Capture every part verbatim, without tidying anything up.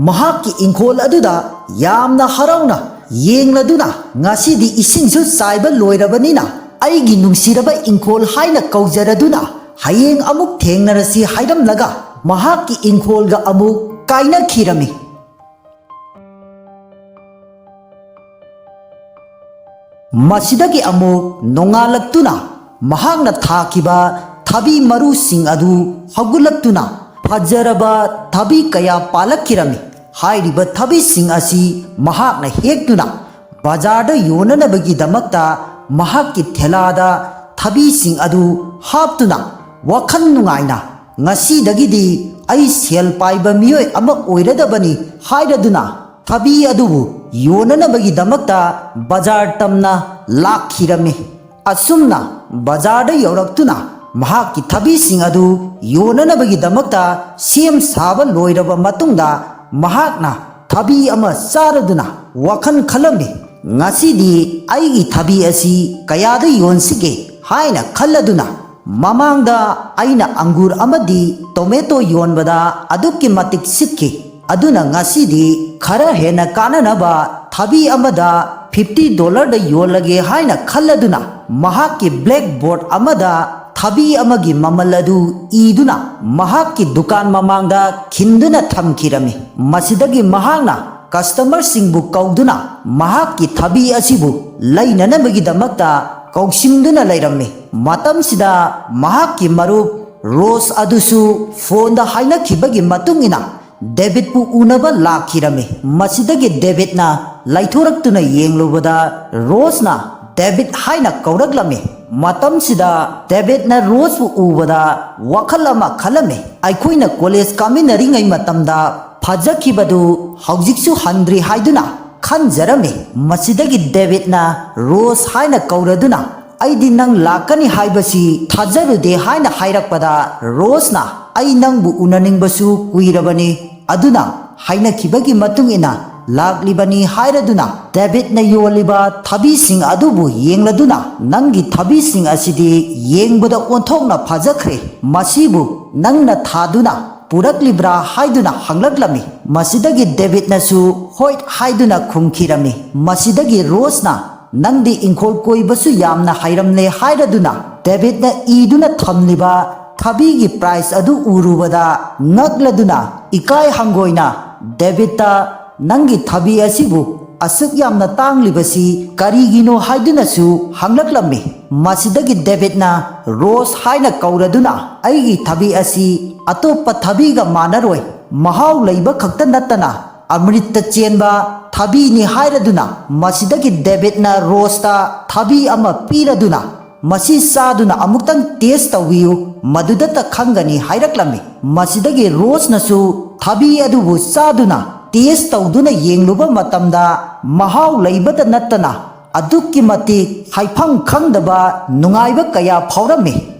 ꯃꯍꯥꯛꯀꯤ ꯏꯪꯈꯣꯜ ꯑꯗꯨꯗ ꯌꯥꯝꯅ ꯍꯔꯥꯎꯅ ꯌꯦꯡꯂꯗꯨꯅ, "ꯉꯁꯤꯗꯤ ꯏꯁꯤꯡꯁꯨ ꯆꯥꯏꯕ ꯂꯣꯏꯔꯕꯅꯤꯅ, ꯑꯩꯒꯤ ꯅꯨꯡꯁꯤꯔꯕ ꯏꯪꯈꯣꯜ" ꯍꯥꯏꯅ ꯀꯧꯖꯔꯗꯨꯅ, "ꯍꯌꯦꯡ ꯑꯃꯨꯛ ꯊꯦꯡꯅꯔꯁꯤ" ꯍꯥꯏꯔꯝꯂꯒ ꯃꯍꯥꯛꯀꯤ ꯏꯪꯈꯣꯜꯒ ꯑꯃꯨꯛ ꯀꯥꯏꯅꯈꯤꯔꯝꯃꯤ꯫ ꯃꯁꯤꯗꯒꯤ ꯑꯃꯨꯛ ꯅꯣꯡꯉꯥꯜꯂꯛꯇꯨꯅ ꯃꯍꯥꯛꯅ ꯊꯥꯈꯤꯕ ꯊꯕꯤ ꯃꯔꯨꯁꯤꯡ ꯑꯗꯨ ꯍꯧꯒꯠꯂꯛꯇꯨꯅ ꯐꯖꯔꯕ ꯊꯕꯤ ꯀꯌꯥ ꯄꯥꯜꯂꯛꯈꯤꯔꯝꯃꯤ꯫ ꯍꯥꯏꯔꯤꯕ ꯊꯕꯤꯁꯤꯡ ꯑꯁꯤ ꯃꯍꯥꯛꯅ ꯍꯦꯛꯇꯨꯅ ꯕꯖꯥꯔꯗ ꯌꯣꯟꯅꯅꯕꯒꯤꯗꯃꯛꯇ ꯃꯍꯥꯛꯀꯤ ꯊꯦꯂꯥꯗ ꯊꯕꯤꯁꯤꯡ ꯑꯗꯨ ꯍꯥꯞꯇꯨꯅ ꯋꯥꯈꯜ ꯅꯨꯡꯉꯥꯏꯅ, "ꯉꯁꯤꯗꯒꯤꯗꯤ ꯑꯩ ꯁꯦꯜ ꯄꯥꯏꯕ ꯃꯤꯑꯣꯏ ꯑꯃ ꯑꯣꯏꯔꯗꯕꯅꯤ" ꯍꯥꯏꯔꯗꯨꯅ ꯊꯕꯤ ꯑꯗꯨꯕꯨ ꯌꯣꯟꯅꯅꯕꯒꯤꯗꯃꯛꯇ ꯕꯖꯥꯔ ꯇꯝꯅ ꯂꯥꯛꯈꯤꯔꯝꯃꯤ꯫ ꯑꯁꯨꯝꯅ ꯕꯖꯥꯔꯗ ꯌꯧꯔꯛꯇꯨꯅ ꯃꯍꯥꯛꯀꯤ ꯊꯕꯤꯁꯤꯡ ꯑꯗꯨ ꯌꯣꯟꯅꯅꯕꯒꯤꯗꯃꯛꯇ ꯁꯦꯝ ꯁꯥꯕ ꯂꯣꯏꯔꯕ ꯃꯇꯨꯡꯗ, ꯃꯍꯥꯛꯅ ꯊꯕꯤ ꯑꯃ ꯆꯥꯔꯗꯨꯅ ꯋꯥꯈꯜ ꯈꯜꯂꯝꯃꯤ, "ꯉꯁꯤꯗꯤ ꯑꯩꯒꯤ ꯊꯕꯤ ꯑꯁꯤ ꯀꯌꯥꯗ ꯌꯣꯟꯁꯤꯒꯦ?" ꯍꯥꯏꯅ ꯈꯜꯂꯗꯨꯅ, "ꯃꯃꯥꯡꯗ ꯑꯩꯅ ꯑꯪꯒꯨꯔ ꯑꯃꯗꯤ ꯇꯣꯃꯦꯇꯣ ꯌꯣꯟꯕꯗ ꯑꯗꯨꯛꯀꯤ ꯃꯇꯤꯛ ꯁꯤꯠꯈꯤ, ꯑꯗꯨꯅ ꯉꯁꯤꯗꯤ ꯈꯔ ꯍꯦꯟꯅ ꯀꯥꯟꯅꯅꯕ ꯊꯕꯤ ꯑꯃꯗ ꯐꯤꯐꯇꯤ ꯗꯣꯂꯔꯗ ꯌꯣꯜꯂꯒꯦ" ꯍꯥꯏꯅ ꯈꯜꯂꯗꯨꯅ, ꯃꯍꯥꯛꯀꯤ ꯕ꯭ꯂꯦꯛꯕꯣꯔꯗ ꯑꯃꯗ ꯊꯕꯤ ꯑꯃꯒꯤ ꯃꯃꯜ ꯑꯗꯨ ꯏꯗꯨꯅ ꯃꯍꯥꯛꯀꯤ ꯗꯨꯀꯥꯟ ꯃꯃꯥꯡꯗ ꯈꯤꯟꯗꯨꯅ ꯊꯝꯈꯤꯔꯝꯃꯤ꯫ ꯃꯁꯤꯗꯒꯤ ꯃꯍꯥꯛꯅ ꯀꯁꯇꯃꯔꯁꯤꯡꯕꯨ ꯀꯧꯗꯨꯅ ꯃꯍꯥꯛꯀꯤ ꯊꯕꯤ ꯑꯁꯤꯕꯨ ꯂꯩꯅꯅꯕꯒꯤꯗꯃꯛꯇ ꯀꯧꯁꯤꯟꯗꯨꯅ ꯂꯩꯔꯝꯃꯤ꯫ ꯃꯇꯝꯁꯤꯗ ꯃꯍꯥꯛꯀꯤ ꯃꯔꯨꯞ ꯔꯣꯁ ꯑꯗꯨꯁꯨ ꯐꯣꯟꯗ ꯍꯥꯏꯅꯈꯤꯕꯒꯤ ꯃꯇꯨꯡ ꯏꯟꯅ ꯗꯦꯕꯤꯠꯄꯨ ꯎꯅꯕ ꯂꯥꯛꯈꯤꯔꯝꯃꯤ꯫ ꯃꯁꯤꯗꯒꯤ ꯗꯦꯕꯤꯠꯅ ꯂꯩꯊꯣꯔꯛꯇꯨꯅ ꯌꯦꯡꯂꯨꯕꯗ, ꯔꯣꯁꯅ ꯗꯦꯕꯤꯠ ꯍꯥꯏꯅ ꯀꯧꯔꯛꯂꯝꯃꯤ꯫ ꯃꯇꯝꯁꯤꯗ ꯗꯦꯕꯤꯠꯅ ꯔꯣꯁꯄꯨ ꯎꯕꯗ ꯋꯥꯈꯜ ꯑꯃ ꯈꯜꯂꯝꯃꯤ꯫ "ꯑꯩꯈꯣꯏꯅ ꯀꯣꯂꯦꯖ ꯀꯥꯃꯤꯟꯅꯔꯤꯉꯩ ꯃꯇꯝꯗ ꯐꯖꯈꯤꯕꯗꯨ ꯍꯧꯖꯤꯛꯁꯨ ꯍꯟꯗ꯭ꯔꯤ" ꯍꯥꯏꯗꯨꯅ ꯈꯟꯖꯔꯝꯃꯤ꯫ ꯃꯁꯤꯗꯒꯤ ꯗꯦꯕꯤꯠꯅ ꯔꯣꯁ ꯍꯥꯏꯅ ꯀꯧꯔꯗꯨꯅ, "ꯑꯩꯗꯤ ꯅꯪ ꯂꯥꯛꯀꯅꯤ ꯍꯥꯏꯕꯁꯤ ꯊꯥꯖꯔꯨꯗꯦ" ꯍꯥꯏꯅ ꯍꯥꯏꯔꯛꯄꯗ, ꯔꯣꯁꯅ, "ꯑꯩ ꯅꯪꯕꯨ ꯎꯅꯅꯤꯡꯕꯁꯨ ꯀꯨꯏꯔꯕꯅꯤ, ꯑꯗꯨꯅ ꯍꯥꯏꯅꯈꯤꯕꯒꯤ ꯃꯇꯨꯡ ꯏꯟꯅ ꯂꯥꯛꯂꯤꯕꯅꯤ" ꯍꯥꯏꯔꯗꯨꯅ, ꯗꯦꯕꯤꯠꯅ ꯌꯣꯜꯂꯤꯕ ꯊꯕꯤꯁꯤꯡ ꯑꯗꯨꯕꯨ ꯌꯦꯡꯂꯗꯨꯅ, "ꯅꯪꯒꯤ ꯊꯕꯤꯁꯤꯡ ꯑꯁꯤꯗꯤ ꯌꯦꯡꯕꯗ ꯑꯣꯟꯊꯣꯛꯅ ꯐꯖꯈ꯭ꯔꯦ꯫ ꯃꯁꯤꯕꯨ ꯅꯪꯅ ꯊꯥꯗꯨꯅ ꯄꯨꯔꯛꯂꯤꯕ꯭ꯔꯥ ꯍꯥꯏꯗꯨꯅ ꯍꯪꯂꯛꯂꯝꯃꯤ꯫ ꯃꯁꯤꯗꯒꯤ ꯗꯦꯕꯤꯠꯅꯁꯨ ꯍꯣꯏ ꯍꯥꯏꯗꯨꯅ ꯈꯨꯝꯈꯤꯔꯝꯃꯤ꯫ ꯃꯁꯤꯗꯒꯤ ꯔꯣꯁꯅ, "ꯅꯪꯗꯤ ꯏꯪꯈꯣꯜ ꯀꯣꯏꯕꯁꯨ ꯌꯥꯝꯅ ꯍꯩꯔꯝꯂꯦ" ꯍꯥꯏꯔꯗꯨꯅ ꯗꯦꯕꯤꯠꯅ ꯏꯗꯨꯅ ꯊꯝꯂꯤꯕ ꯊꯕꯤꯒꯤ ꯄ꯭ꯔꯥꯏꯁ ꯑꯗꯨ ꯎꯔꯨꯕꯗ ꯉꯛꯂꯗꯨꯅ ꯏꯀꯥꯏ ꯍꯪꯒꯣꯏꯅ ꯗꯦꯕꯤꯠꯇ, "ꯅꯪꯒꯤ ꯊꯕꯤ ꯑꯁꯤꯕꯨ ꯑꯁꯨꯛ ꯌꯥꯝꯅ ꯇꯥꯡꯂꯤꯕꯁꯤ ꯀꯔꯤꯒꯤꯅꯣ?" ꯍꯥꯏꯗꯨꯅꯁꯨ ꯍꯪꯂꯛꯂꯝꯃꯤ꯫ ꯃꯁꯤꯗꯒꯤ ꯗꯦꯕꯤꯠꯅ ꯔꯣꯁ ꯍꯥꯏꯅ ꯀꯧꯔꯗꯨꯅ, "ꯑꯩꯒꯤ ꯊꯕꯤ ꯑꯁꯤ ꯑꯇꯣꯞꯄ ꯊꯕꯤꯒ ꯃꯥꯟꯅꯔꯣꯏ, ꯃꯍꯥꯎ ꯂꯩꯕ ꯈꯛꯇ ꯅꯠꯇꯅ ꯑꯃ꯭ꯔꯤꯠꯇ ꯆꯦꯟꯕ ꯊꯕꯤꯅꯤ" ꯍꯥꯏꯔꯗꯨꯅ ꯃꯁꯤꯗꯒꯤ ꯗꯦꯕꯤꯠꯅ ꯔꯣꯁꯇ ꯊꯕꯤ ꯑꯃ ꯄꯤꯔꯗꯨꯅ, "ꯃꯁꯤ ꯆꯥꯗꯨꯅ ꯑꯃꯨꯛꯇꯪ ꯇꯦꯁ ꯇꯧꯕꯤꯌꯨ, ꯃꯗꯨꯗꯇ ꯈꯪꯒꯅꯤ" ꯍꯥꯏꯔꯛꯂꯝꯃꯤ꯫ ꯃꯁꯤꯗꯒꯤ ꯔꯣꯁꯅꯁꯨ ꯊꯕꯤ ꯑꯗꯨꯕꯨ ꯆꯥꯗꯨꯅ ꯇꯦꯁ ꯇꯧꯗꯨꯅ ꯌꯦꯡꯂꯨꯕ ꯃꯇꯝꯗ ꯃꯍꯥꯎ ꯂꯩꯕꯇ ꯅꯠꯇꯅ ꯑꯗꯨꯛꯀꯤ ꯃꯇꯤꯛ ꯍꯥꯏꯐꯝ ꯈꯪꯗꯕ ꯅꯨꯡꯉꯥꯏꯕ ꯀꯌꯥ ꯐꯥꯎꯔꯝꯃꯤ꯫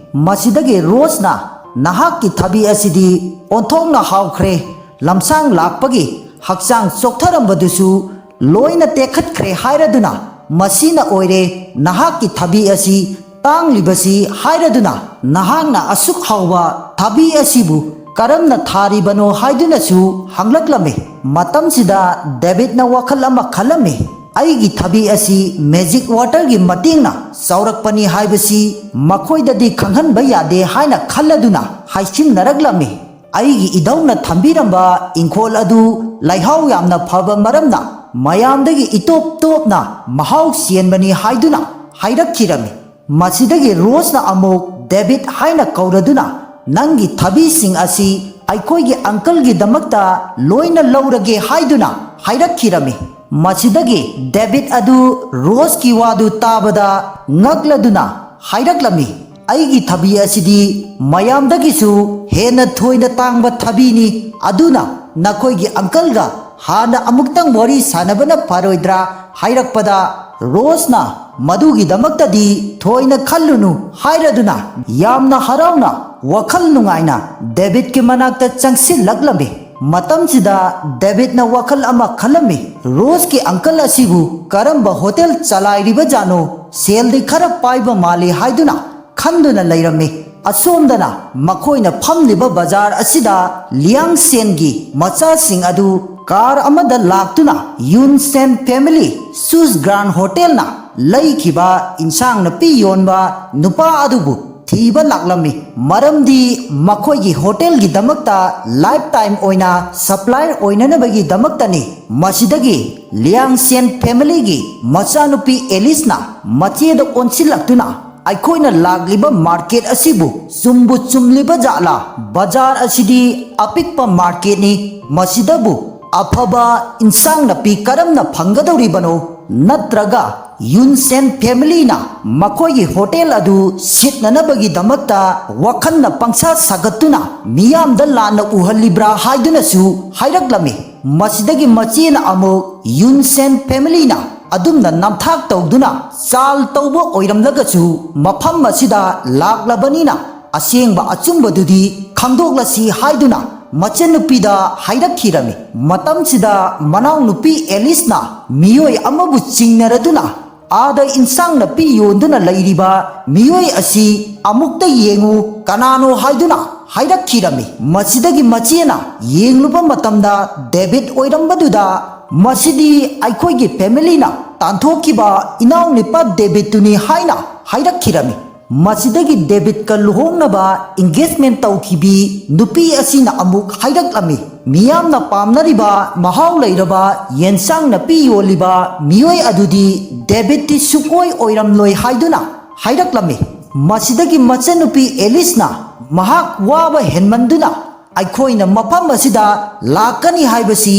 ꯃꯁꯤꯗꯒꯤ ꯔꯣꯁꯅ, "ꯅꯍꯥꯛꯀꯤ ꯊꯕꯤ ꯑꯁꯤꯗꯤ ꯑꯣꯟꯊꯣꯛꯅ ꯍꯥꯎꯈ꯭ꯔꯦ, ꯂꯝꯁꯥꯡ ꯂꯥꯛꯄꯒꯤ ꯍꯛꯆꯥꯡ ꯆꯣꯛꯊꯔꯝꯕꯗꯨꯁꯨ ꯂꯣꯏꯅ ꯇꯦꯛꯈꯠꯈ꯭ꯔꯦ" ꯍꯥꯏꯔꯗꯨꯅ, "ꯃꯁꯤꯅ ꯑꯣꯏꯔꯦ ꯅꯍꯥꯛꯀꯤ ꯊꯕꯤ ꯑꯁꯤ ꯇꯥꯡꯂꯤꯕꯁꯤ" ꯍꯥꯏꯔꯗꯨꯅ, "ꯅꯍꯥꯛꯅ ꯑꯁꯨꯛ ꯍꯥꯎꯕ ꯊꯕꯤ ꯑꯁꯤꯕꯨ ꯀꯔꯝꯅ ꯊꯥꯔꯤꯕꯅꯣ?" ꯍꯥꯏꯗꯨꯅꯁꯨ ꯍꯪꯂꯛꯂꯝꯃꯤ꯫ ꯃꯇꯝꯁꯤꯗ ꯗꯦꯕꯤꯠꯅ ꯋꯥꯈꯜ ꯑꯃ ꯈꯜꯂꯝꯃꯤ꯫ "ꯑꯩꯒꯤ ꯊꯕꯤ ꯑꯁꯤ ꯃꯦꯖꯤꯛ ꯋꯥꯇꯔꯒꯤ ꯃꯇꯦꯡꯅ ꯆꯥꯎꯔꯛꯄꯅꯤ ꯍꯥꯏꯕꯁꯤ ꯃꯈꯣꯏꯗꯗꯤ ꯈꯪꯍꯟꯕ ꯌꯥꯗꯦ" ꯍꯥꯏꯅ ꯈꯜꯂꯗꯨꯅ ꯍꯥꯏꯁꯤꯟꯅꯔꯛꯂꯝꯃꯤ꯫ "ꯑꯩꯒꯤ ꯏꯙꯧꯅ ꯊꯝꯕꯤꯔꯝꯕ ꯏꯪꯈꯣꯜ ꯑꯗꯨ ꯂꯩꯍꯥꯎ ꯌꯥꯝꯅ ꯐꯕ ꯃꯔꯝꯅ ꯃꯌꯥꯝꯗꯒꯤ ꯏꯇꯣꯞ ꯇꯣꯞꯅ ꯃꯍꯥꯎ ꯆꯦꯟꯕꯅꯤ" ꯍꯥꯏꯗꯨꯅ ꯍꯥꯏꯔꯛꯈꯤꯔꯝꯃꯤ꯫ ꯃꯁꯤꯗꯒꯤ ꯔꯣꯁꯅ ꯑꯃꯨꯛ ꯗꯦꯕꯤꯠ ꯍꯥꯏꯅ ꯀꯧꯔꯗꯨꯅ, "ꯅꯪꯒꯤ ꯊꯕꯤꯁꯤꯡ ꯑꯁꯤ ꯑꯩꯈꯣꯏꯒꯤ ꯑꯪꯀꯜꯒꯤꯗꯃꯛꯇ ꯂꯣꯏꯅ ꯂꯧꯔꯒꯦ" ꯍꯥꯏꯗꯨꯅ ꯍꯥꯏꯔꯛꯈꯤꯔꯝꯃꯤ꯫ ꯃꯁꯤꯗꯒꯤ ꯗꯦꯕꯤꯠ ꯑꯗꯨ ꯔꯣꯁꯀꯤ ꯋꯥꯗꯨ ꯇꯥꯕꯗ ꯉꯛꯂꯗꯨꯅ ꯍꯥꯏꯔꯛꯂꯝꯃꯤ, "ꯑꯩꯒꯤ ꯊꯕꯤ ꯑꯁꯤꯗꯤ ꯃꯌꯥꯝꯗꯒꯤꯁꯨ ꯍꯦꯟꯅ ꯊꯣꯏꯅ ꯇꯥꯡꯕ ꯊꯕꯤꯅꯤ, ꯑꯗꯨꯅ ꯅꯈꯣꯏꯒꯤ ꯑꯪꯀꯜꯒ ꯍꯥꯟꯅ ꯑꯃꯨꯛꯇꯪ ꯋꯥꯔꯤ ꯁꯥꯟꯅꯕꯅ ꯐꯔꯣꯏꯗ꯭ꯔꯥ?" ꯍꯥꯏꯔꯛꯄꯗ ꯔꯣꯁꯅ, "ꯃꯗꯨꯒꯤꯗꯃꯛꯇꯗꯤ ꯊꯣꯏꯅ ꯈꯜꯂꯨꯅꯨ" ꯍꯥꯏꯔꯗꯨꯅ ꯌꯥꯝꯅ ꯍꯔꯥꯎꯅ ꯋꯥꯈꯜ ꯅꯨꯡꯉꯥꯏꯅ ꯗꯦꯕꯤꯠꯀꯤ ꯃꯅꯥꯛꯇ ꯆꯪꯁꯤꯜꯂꯛꯂꯝꯃꯤ꯫ ꯃꯇꯝꯁꯤꯗ ꯗꯦꯕꯤꯠꯅ ꯋꯥꯈꯜ ꯑꯃ ꯈꯜꯂꯝꯃꯤ, "ꯔꯣꯁꯀꯤ ꯑꯪꯀꯜ ꯑꯁꯤꯕꯨ ꯀꯔꯝꯕ ꯍꯣꯇꯦꯜ ꯆꯂꯥꯏꯔꯤꯕꯖꯥꯠꯅꯣ? ꯁꯦꯜꯗꯤ ꯈꯔ ꯄꯥꯏꯕ ꯃꯥꯜꯂꯤ" ꯍꯥꯏꯗꯨꯅ ꯈꯟꯗꯨꯅ ꯂꯩꯔꯝꯃꯤ꯫ ꯑꯁꯣꯝꯗꯅ ꯃꯈꯣꯏꯅ ꯐꯝꯂꯤꯕ ꯕꯖꯥꯔ ꯑꯁꯤꯗ ꯂꯤꯌꯥꯡꯁꯦꯟꯒꯤ ꯃꯆꯥꯁꯤꯡ ꯑꯗꯨ ꯀꯥꯔ ꯑꯃꯗ ꯂꯥꯛꯇꯨꯅ ꯌꯨꯟꯁꯦꯟ ꯐꯦꯃꯤꯂꯤ ꯁꯨꯁ ꯒ꯭ꯔꯥꯟ ꯍꯣꯇꯦꯜꯅ ꯂꯩꯈꯤꯕ ꯏꯟꯁꯥꯡ ꯅꯥꯄꯤ ꯌꯣꯟꯕ ꯅꯨꯄꯥ ꯑꯗꯨꯕꯨ ꯊꯤꯕ ꯂꯥꯛꯂꯝꯃꯤ꯫ ꯃꯔꯝꯗꯤ ꯃꯈꯣꯏꯒꯤ ꯍꯣꯇꯦꯜꯒꯤꯗꯃꯛꯇ ꯂꯥꯏꯐ ꯇꯥꯏꯝ ꯑꯣꯏꯅ ꯁꯄ꯭ꯂꯥꯏ ꯑꯣꯏꯅꯅꯕꯒꯤꯗꯃꯛꯇꯅꯤ꯫ ꯃꯁꯤꯗꯒꯤ ꯂꯤꯌꯥꯡꯁꯦꯟ ꯐꯦꯃꯤꯂꯤꯒꯤ ꯃꯆꯥꯅꯨꯄꯤ ꯑꯦꯂꯤꯁꯅ ꯃꯆꯦꯗ ꯑꯣꯟꯁꯤꯜꯂꯛꯇꯨꯅ, "ꯑꯩꯈꯣꯏꯅ ꯂꯥꯛꯂꯤꯕ ꯃꯥꯔꯀꯦꯠ ꯑꯁꯤꯕꯨ ꯆꯨꯝꯕꯨ ꯆꯨꯝꯂꯤꯕ ꯖꯥꯠꯂꯥ? ꯕꯖꯥꯔ ꯑꯁꯤꯗꯤ ꯑꯄꯤꯛꯄ ꯃꯥꯔꯀꯦꯠꯅꯤ, ꯃꯁꯤꯗꯕꯨ ꯑꯐꯕ ꯏꯟꯁꯥꯡ ꯅꯥꯄꯤ ꯀꯔꯝꯅ ꯐꯪꯒꯗꯧꯔꯤꯕꯅꯣ? ꯅꯠꯇ꯭ꯔꯒ ꯌꯨꯟꯁꯦꯟ ꯐꯦꯃꯤꯂꯤꯅ ꯃꯈꯣꯏꯒꯤ ꯍꯣꯇꯦꯜ ꯑꯗꯨ ꯁꯤꯠꯅꯅꯕꯒꯤꯗꯃꯛꯇ ꯋꯥꯈꯜꯅ ꯄꯪꯁꯥ ꯁꯥꯒꯠꯇꯨꯅ ꯃꯤꯌꯥꯝꯗ ꯂꯥꯟꯅ ꯎꯍꯜꯂꯤꯕ꯭ꯔꯥ?" ꯍꯥꯏꯗꯨꯅꯁꯨ ꯍꯥꯏꯔꯛꯂꯝꯃꯤ꯫ ꯃꯁꯤꯗꯒꯤ ꯃꯆꯦꯅ ꯑꯃꯨꯛ ꯌꯨꯟꯁꯦꯟ ꯐꯦꯃꯤꯂꯤꯅ ꯑꯗꯨꯝꯅ ꯅꯝꯊꯥꯛ ꯇꯧꯗꯨꯅ ꯆꯥꯜ ꯇꯧꯕ ꯑꯣꯏꯔꯝꯂꯒꯁꯨ, ꯃꯐꯝ ꯑꯁꯤꯗ ꯂꯥꯛꯂꯕꯅꯤꯅ ꯑꯁꯦꯡꯕ ꯑꯆꯨꯝꯕꯗꯨꯗꯤ ꯈꯪꯗꯣꯛꯂꯁꯤ ꯍꯥꯏꯗꯨꯅ ꯃꯆꯟꯅꯨꯄꯤꯗ ꯍꯥꯏꯔꯛꯈꯤꯔꯝꯃꯤ꯫ ꯃꯇꯝꯁꯤꯗ ꯃꯅꯥꯎꯅꯨꯄꯤ ꯑꯦꯂꯤꯁꯅ ꯃꯤꯑꯣꯏ ꯑꯃꯕꯨ ꯆꯤꯡꯅꯔꯗꯨꯅ, "ꯑꯥꯗ ꯏꯟꯁꯥꯡ ꯅꯥꯄꯤ ꯌꯣꯟꯗꯨꯅ ꯂꯩꯔꯤꯕ ꯃꯤꯑꯣꯏ ꯑꯁꯤ ꯑꯃꯨꯛꯇ ꯌꯦꯡꯉꯨ, ꯀꯅꯥꯅꯣ?" ꯍꯥꯏꯗꯨꯅ ꯍꯥꯏꯔꯛꯈꯤꯔꯝꯃꯤ꯫ ꯃꯁꯤꯗꯒꯤ ꯃꯆꯦꯅ ꯌꯦꯡꯂꯨꯕ ꯃꯇꯝꯗ ꯗꯦꯕꯤꯠ ꯑꯣꯏꯔꯝꯕꯗꯨꯗ, "ꯃꯁꯤꯗꯤ ꯑꯩꯈꯣꯏꯒꯤ ꯐꯦꯃꯤꯂꯤꯅ ꯇꯥꯟꯊꯣꯛꯈꯤꯕ ꯏꯅꯥꯎꯅꯨꯄꯥ ꯗꯦꯕꯤꯠꯇꯨꯅꯤ" ꯍꯥꯏꯅ ꯍꯥꯏꯔꯛꯈꯤꯔꯝꯃꯤ꯫ ꯃꯁꯤꯗꯒꯤ ꯗꯦꯕꯤꯠꯀ ꯂꯨꯍꯣꯡꯅꯕ ꯏꯟꯒꯦꯖꯃꯦꯟ ꯇꯧꯈꯤꯕꯤ ꯅꯨꯄꯤ ꯑꯁꯤꯅ ꯑꯃꯨꯛ ꯍꯥꯏꯔꯛꯂꯝꯃꯤ, "ꯃꯤꯌꯥꯝꯅ ꯄꯥꯝꯅꯔꯤꯕ ꯃꯍꯥꯎ ꯂꯩꯔꯕ ꯌꯦꯟꯁꯥꯡ ꯅꯥꯄꯤ ꯌꯣꯜꯂꯤꯕ ꯃꯤꯑꯣꯏ ꯑꯗꯨꯗꯤ ꯗꯦꯕꯤꯠꯇꯤ ꯁꯨꯛꯑꯣꯏ ꯑꯣꯏꯔꯝꯂꯣꯏ" ꯍꯥꯏꯗꯨꯅ ꯍꯥꯏꯔꯛꯂꯝꯃꯤ꯫ ꯃꯁꯤꯗꯒꯤ ꯃꯆꯟꯅꯨꯄꯤ ꯑꯦꯂꯤꯁꯅ ꯃꯍꯥꯛ ꯋꯥꯕ ꯍꯦꯟꯃꯟꯗꯨꯅ ꯑꯩꯈꯣꯏꯅ ꯃꯐꯝ ꯑꯁꯤꯗ ꯂꯥꯛꯀꯅꯤ ꯍꯥꯏꯕꯁꯤ